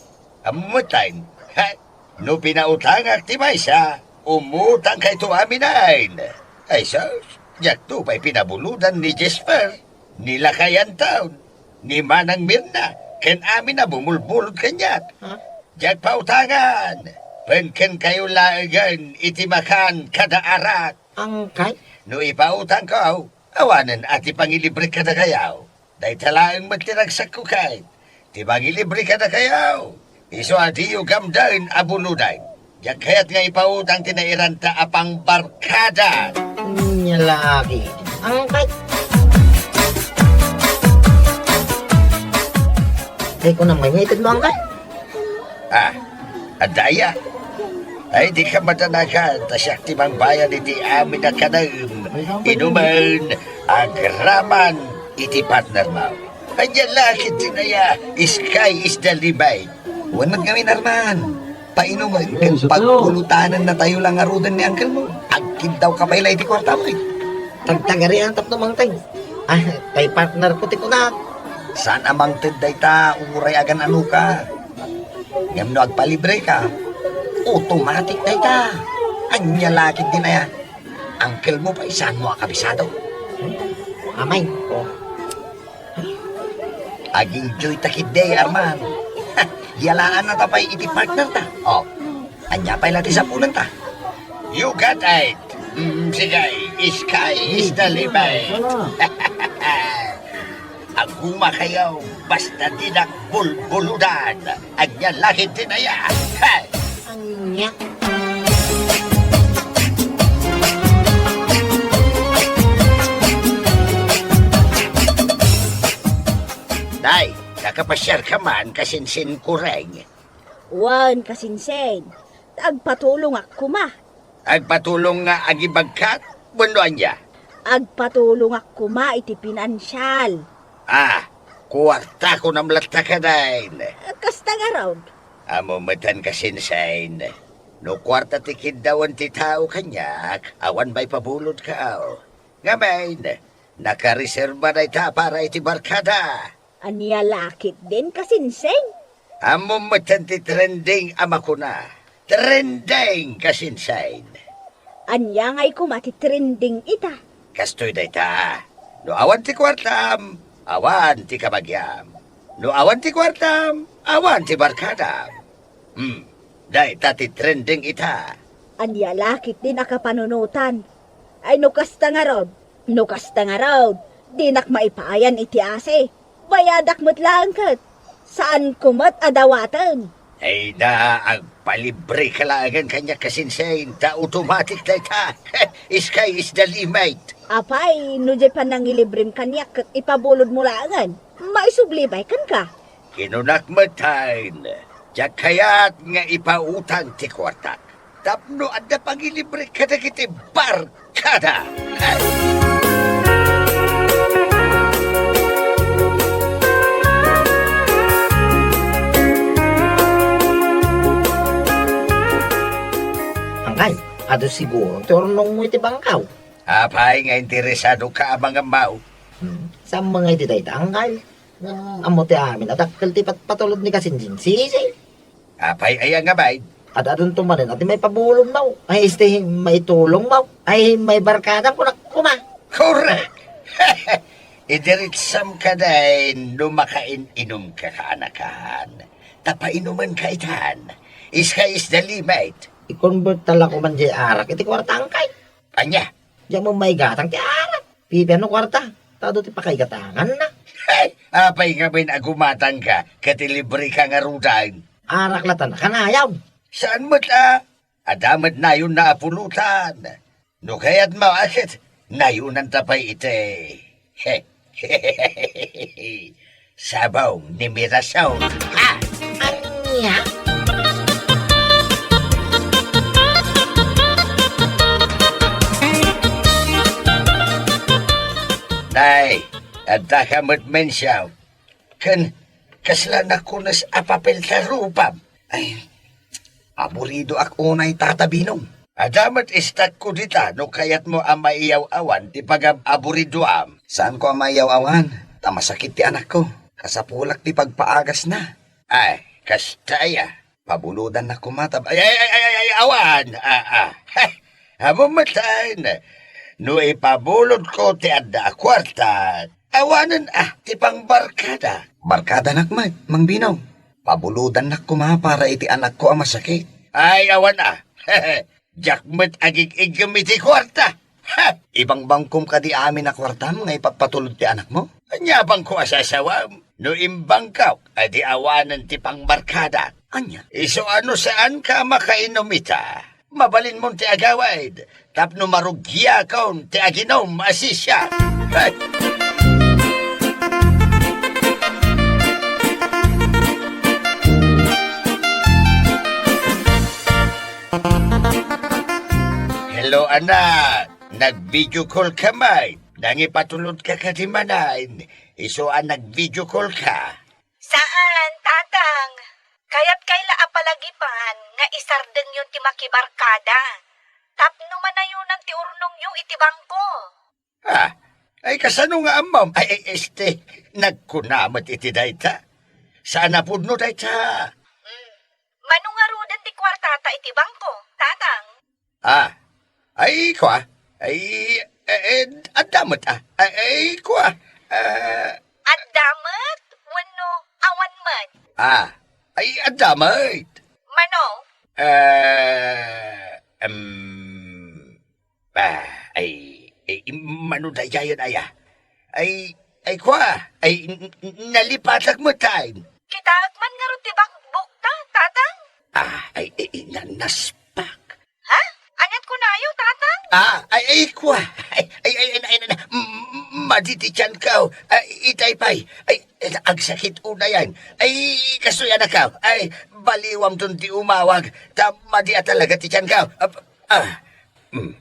Ammo met laeng. Ha? No pinautangak ti maysa, umutang kayto aminen. Ay, sus, diakto pay pinabuludan ni Jesper, ni Lakay Anton, ni Manang Mirna, ken amin a bumulbulod kaniak. Ha? Diak pautangan, pen kenkayo laengen iti makan kada arak. Angkal? No ipautangko, awanen a ti pangilibrek kadakayo. Dayta laeng met ti ragsakko kayt, ti mangilibre kadakayo. Isu a diyo gamden a buludan. Diak kayat nga ipautang ti nairanta a pangbarkada. Ania la ketdin, angkal. Ay, kunam nga itedmo, angkal. Ah, adda aya? Ay, dika madanagan, ta siak ti mangbayad iti amin a kanem, inumen, agraman iti partnermo. Ania la ketdin aya, sky is the limit. Wen met ngamin, Arman, painumen ken pagpulutanennatayo la ngaruden ni angkelmo. Agkiddawka pay la iti kuartam, eh. Tagtagarian tapno mangted. Ah, tay partnerko ti kunak. Saan a mangted dayta, uray agan-anoka. Ngem no agpalibreka, automatic dayta. Ania la ketdin aya? Angkelmo pay saanmo a kabisado. Amay. Ag-enjoyta ketdi, Arman. Yalaannata pay iti partnerta. Oh, ania pay la ti sapunanta? You got it. Mm, sige, sky is the limit. Agumakayo, basta dinak bulbuludan. Ania la ketdin aya? Hey! Ania? Nay, nakapasiarka man, kasinsin kureng? Wen, kasinsin. Agpatulongak koma. Agpatulong nga agibagkat? Wenno ania? Agpatulongak koma iti pinansial. Ah, kuarta kunam latta kadaen. Kasta ngarud. Ammo metten, kasinsin. No kuarta ti kiddawen ti tao kaniak, awan maipabulodka. Ngamin, nakareserba dayta para iti barkada. Ania la ketdin, kasinsin? Ammom metten ti trending a makuna. Trending, kasinsin. Ania ngay koma ti trending ita? Kastoy dayta. No awan ti kuartam, awan ti kabagiam. No awan ti kuartam, awan ti barkadam. Hmm, dayta ti trending ita. Ania la ketdin a kapanunotan? Ay, no kasta ngarud, no kasta ngarud, dinak maipaayan iti asi. Bayadak met laeng ket. Saanko met a dawaten. Ay da, agpalibreka laengen kaniak, kasinsin, ta automatic dayta. Sky is the limit. Apay, no diay panangilibrem kaniak ket ipabulodmo laengen, maisubli pay kenka. Kinunak metten, diak kayat nga ipautang ti kuartak tapno adda pangilibrek kadagiti barkada. Angkay, Adu siguro ti urnongmo iti bangkaw. Apay nga interesadoka a mangammaw? Hmm. Saan mo nga iti dayta, anggal? Ngem ammo ti amin a dakkel ti patpatulod ni kasinsinsi. Apay aya nga bain? Ad-adunto manen a ti maipabulodmo. Ay, isti maitulongmo. Ay, maibarkadam, kunak koma. Korek! Idiritsam kadi no makain-inumka, kaanakan. Ta painumenka itan. Sky is the limit. I-convert ta la koman jay arak iti kuartangkay. Ania? Diak met maigatang ti arak. Pipiano kuarta? Ta adu ti pakaigatanganna. Hey! Apay ngamin a gumatangka ket ilibreka ngaruden? Arak latta a kanayon. Saan met a? Adda met nayonna a pulutan. No kayatmo a ket, nayonanta pay iti sabong ni Mirasol. Ha? Ania? Tay, adda ka met mensahe. Ken kasla nakunes a papel ta rupam. Ay, aburidoak unay, Tata Binong. Adda met istakko dita no kayatmo a maiyaw-awan ti pagab-aburidoam. Saanko a maiyaw-awan, ta masakit ti anakko. Kasapulak ti pagpaagasna. Ay, kasta aya. Pabulodannak koma ta, ay, ay, ay, ay, ay, awan. Ah, ah. Heh, ammom met laeng. No ipabulodko ti adda a kuarta, awanen a ti pangbarkada. Barkadanak met, Mang Binong. Pabulodannak koma para iti anakko a masakit. Ay, awan a. Diak met agig-iggem iti kuarta. Ha! Ibangbangkom kadi amin a kuartam nga ipapatulod ti anakmo? Ania bangko a sasawam? No imbangkak, adi awanen ti pangbarkadak. Ania? Isu a no saanka a makainom ita, mabalinmon ti agawid tapno marugiakon ti aginom a sisia. Hey! Hello, anak. Nag-video call ka met. Nangipatulod ka kadi manen. Isu a nag-video call ka. Saan, Tatang. Kayat kay la a palagipan nga isardengyo ti makibarkada. Tapno manayonan ti urnongyo iti bangko. Ah, ay kasano nga ammom? Ay, ay, este, nagkuna met iti dayta. Saan a pudno dayta? Hmm. Mano ngaruden ti kuartata iti bangko, Tatang? Ah, ay, kua. Ay, eh, eh, adda met, ah. Ay, ay, kua. Ah, adda met wenno awan met? Ah, ay, adda met. Mano? Eh, em, ah, ay, ay, mano daydiayen aya? Ay, ay, kua. Ay, n-, n-, nalipatak met, ay. Kitaek man ngarud ti bakbukta, Tatang? Ah, ay, ay, ay, na-, naspak. Ha? Aniat kunayo, Tatang? Ah, ay, ay, kua. Ay, ay, ay, ay, ay, ay, m-, m-, madi ti tianko. Ay, itay pay. Ay, ay, agsakit unayan. Ay, kastoy, anakko. Ay, baliwamton ti umawag. Ta madi a talaga ti tianko. Ah, ah. Hmm.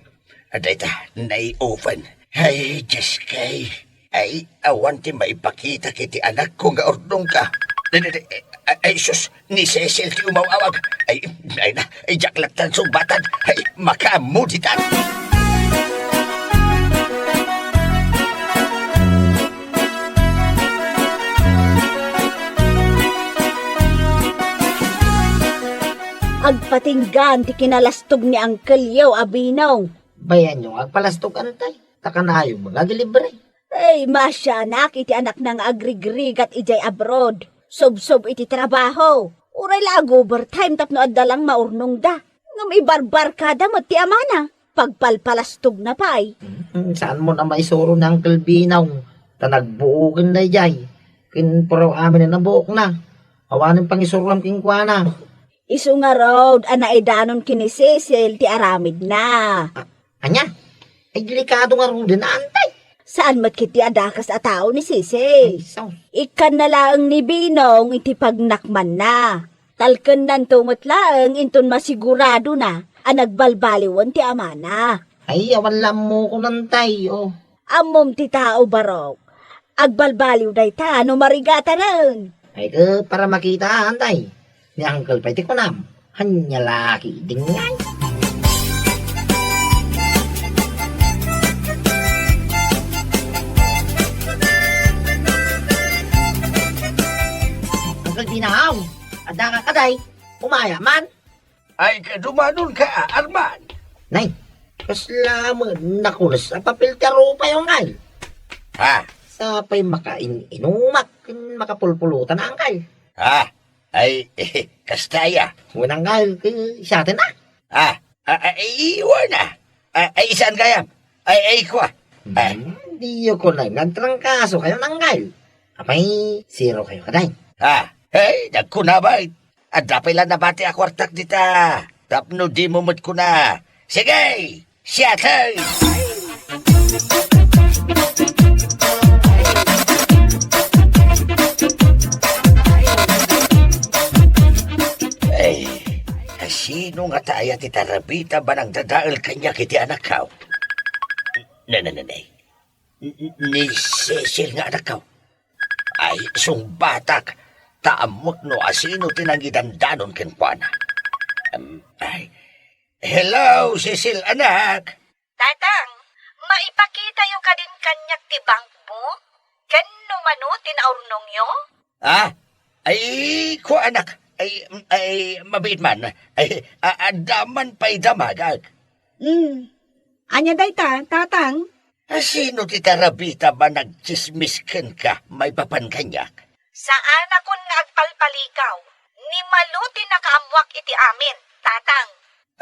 Dayta, nai-open. Ay, Diyos kay. Ay, awan ti maipakitak iti anakko nga urnongka. Ay, ay, ay, ay, sus, ni Cecil ti umaw-awag. Ay, ay na, ay, diak latta sungbatan. Ay, makaammo ditan. Agpatinggaan ti kinalastog ni Uncle-yo a Binong. Bayanyo nga agpalastog, antay. Ta kanayon nga agilibre. Ay, maasianak iti anakna nga agrigrigat idiay abroad. Subsob iti trabaho. Uray la ag-overtime tapno adda lang maurnongda. Ngem ibarbarkada met ti amana. Pagpalpalastogna pay. Mm, saanmon a maisuro ni Uncle Binong? Ta nagbuoken daydiay. Ken puraw amin a nabuokna. Awanen pangisuroam kenkuana. Isu ngarud a naidanon ken ni Cecil ti aramidna. A-, ania? Ay, delikado ngaruden, antay. Saan met ketdi a dakes a tao ni Cecil. Ay, sus. Ikkanna laeng ni Binong iti pagnakmanna. Talkennanto met laeng inton masiguradona a nagbalbaliwen ti amana. Ay, awan la ammokon, antay, o. Ammom ti tao, barok. Agbalbaliw dayta no marigatanen. Ay, ket para makita, antay. Ni Uncle pay ti kunam. Ania la ketdin ngay? Kakaday, umaya man. Ay, kadumanon ka, Arman. Nay, kasla met nakunas a papel ti arupayo, anggal. Ha? Sapay makain-inumak, ken makapulpulutan, anggal. Ha? Ay, kasta aya. Wen, anggal, ket siaten, a? Ah, ah, ah, iwan na. Ah, ay, saan kayam? Ay, ay, kwa. Ah. Hmm, diyo ko na nga trangkaso kayo, anggal. Apay, zero kayo, kaday. Ah, ay, nagkuna ba? Adda pay la nabati a kuartak dita. Tapno di mo met kuna. Sige, siatay! Ay, kasino ngata aya ti tarabita ba nangdadael kaniak iti anakkaw? Ne, ne, ne, ne. N-, n-, ni Cecil nga anakkaw. Ay, sungbatak, ta ammoak no asino ti nangidandanon kenkuana. Em, ay. Hello, Cecil, anak. Tatang, maipakitayo kadin kaniak ti bankmo? Ken no mano ti naurnongyo? Ah? Ay, kua, anak. Ay, ay, mabiit man. Ay, a-, adda man pay damagak. Hmm. Ania dayta, Tatang? A, sino ti tarabita ba nagtsismis kenka maipapan kaniak? Saanakon nga agpalpalikaw. Ni Malo ti nakaammoak iti amin, Tatang.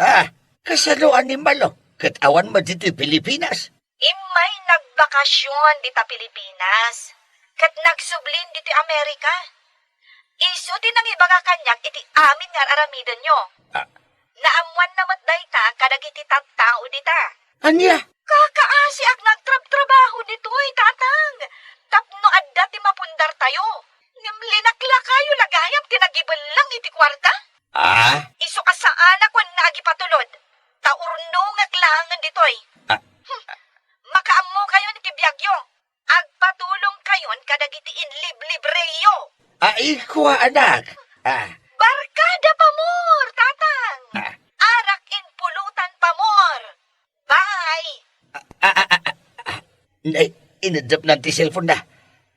Ah, kasano a ni Malo? Ket awan met ditoy Pilipinas? Immay nagbakasyon dita Pilipinas, ket nagsublin ditoy Amerika. Isu ti nangibaga kaniak iti amin nga ar-aramidenyo. Ah. Naammoanna met dayta kadagiti tattao dita. Ania? Kakaasiak nga agtrabtrabaho ditoy, Tatang, tapno adda ti mapundartayo. Ngem linaklakayo la gayam ti nagibellang iti kuarta. Ah? Isu a saanakon nga agipatulod, ta urnongek laengen ditoy. Ah. Hmm. Makaammokayon iti biagyo. Agpatulongkayon kadagiti inliblibreyo. Ay, kua, anak. Ah. Barkada pamor, Tatang. Ah. Arak in pulutan pamor. Bye. Ah, ah, ah, ah, ah. Ay, inedepnan ti cellphone na.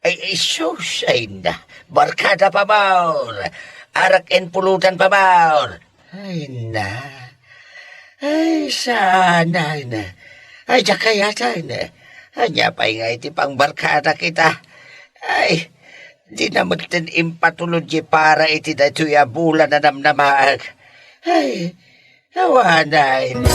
Ay, ay, sus, ay na. Barkada pamor. Arak in pulutan pamor. Ay na. Ay, saan, ay na. Ay, diak kayatan. Ania pay nga iti pangbarkada kita. Ay, di na metten impatulod ti para iti daytoy a bulan a namnamaak. Ay, awanen.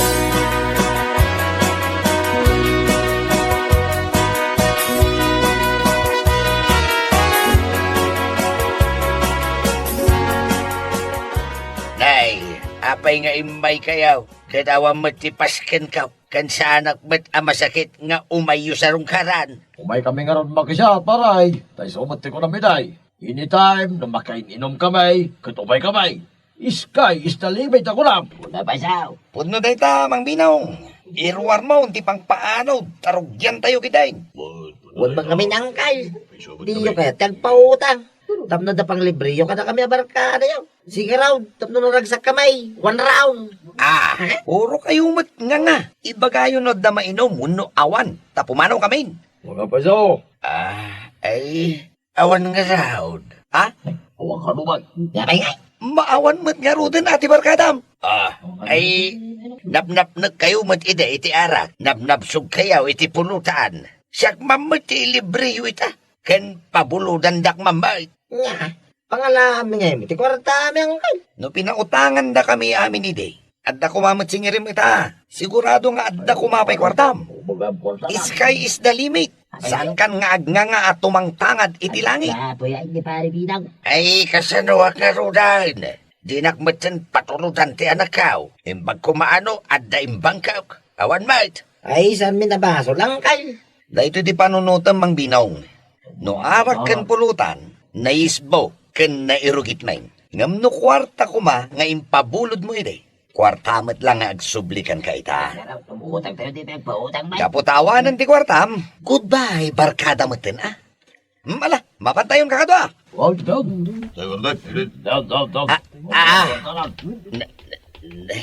Nay, apay nga immaykayo, ket awan met ti paskenkaw, ken saanak met a masakit nga umayyo sarungkaran? Umaykami ngarud makisa, paray. Ta isu met ti kunam idiay. Anytime no makain-inumkami, ket umaykami. Sky is the limit a kunam. Kuna, Basaw. Pudno dayta, Mang Binong. Iruarmo ti pangpaanod ta rugiantayo ketdin. Wen man ngamin, angkal. Diyo kayat ti agpautang. Tapno adda panglibreyo kadakami a barkadayo. Sige raw, tapno naragsakkami. One round. Ah, purokayo met nganga. Ibagayo no adda mainum wenno awan. Ta pumanawkamin. Mga Basaw. Ah, ay. Awan ngarud. Ha? Awan kano man. Yabay ngay. Maawan met ngaruden a ti barkadam. Ah, ay, napnapnekkayo met idi iti arak. Napnapsugkayo iti pulutan. Siak man met ti ilibreyo ita. Ken pabulodandak man met. Nya, pangalaami ngay met ti kuartami, angkal. No pinautangandakami amin idi. Adda koma met singirim ita. Sigurado nga adda koma pay kuartam. Sky is the limit. Saankan nga agnganga a tumangtangad iti langit. Apo yan ni Pare Binang. Ay, kasanoak ngaruden? Dinak metten patulodan ti anakkaw. Imbag koma no adda imbangkak. Awan met. Ay, saan mi nabasol, angkal? Daytoy ti panunotem, Mang Binong. No arak ken pulutan, naisbo ken nairugit met. Ngem no kuarta koma nga impabulodmo idi, kuarta met la nga agsubli kenka ita. Gapu ta awanen ti kuartam, goodbye, barkada metten, a. Hmm, ala, mapantayon ka kadua. Ah, ah. Na, na, na.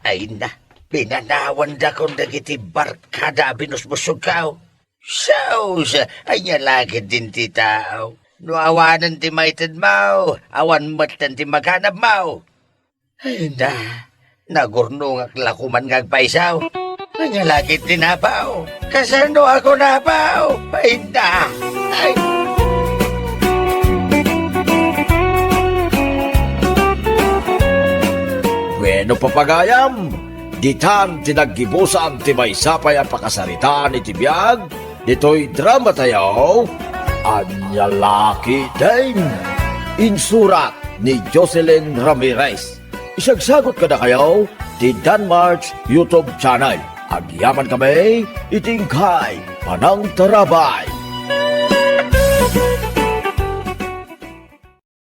Ay na, pinanawandakon dagiti barkada a binusbusogko. Sus, ania la ketdin ti tao? No awanen ti maitedmo, awan metten ti maganabmo. Ay, inda, nagurnongak la koman nga agpayso. Ania la ketdi, Apo? Kasano ako, Apo? Ay, inda. Ay. Bueno, papagayam, ditan ti naggibusan ti maysa pay a pakasaritaan iti biag ditoy dramatayo, Ania la ketdin. Insurat ni Jocelyn Ramirez. Isagsagut kadakayo ti Danmarks YouTube channel. Agyaman kami iti inkay panangtarabay.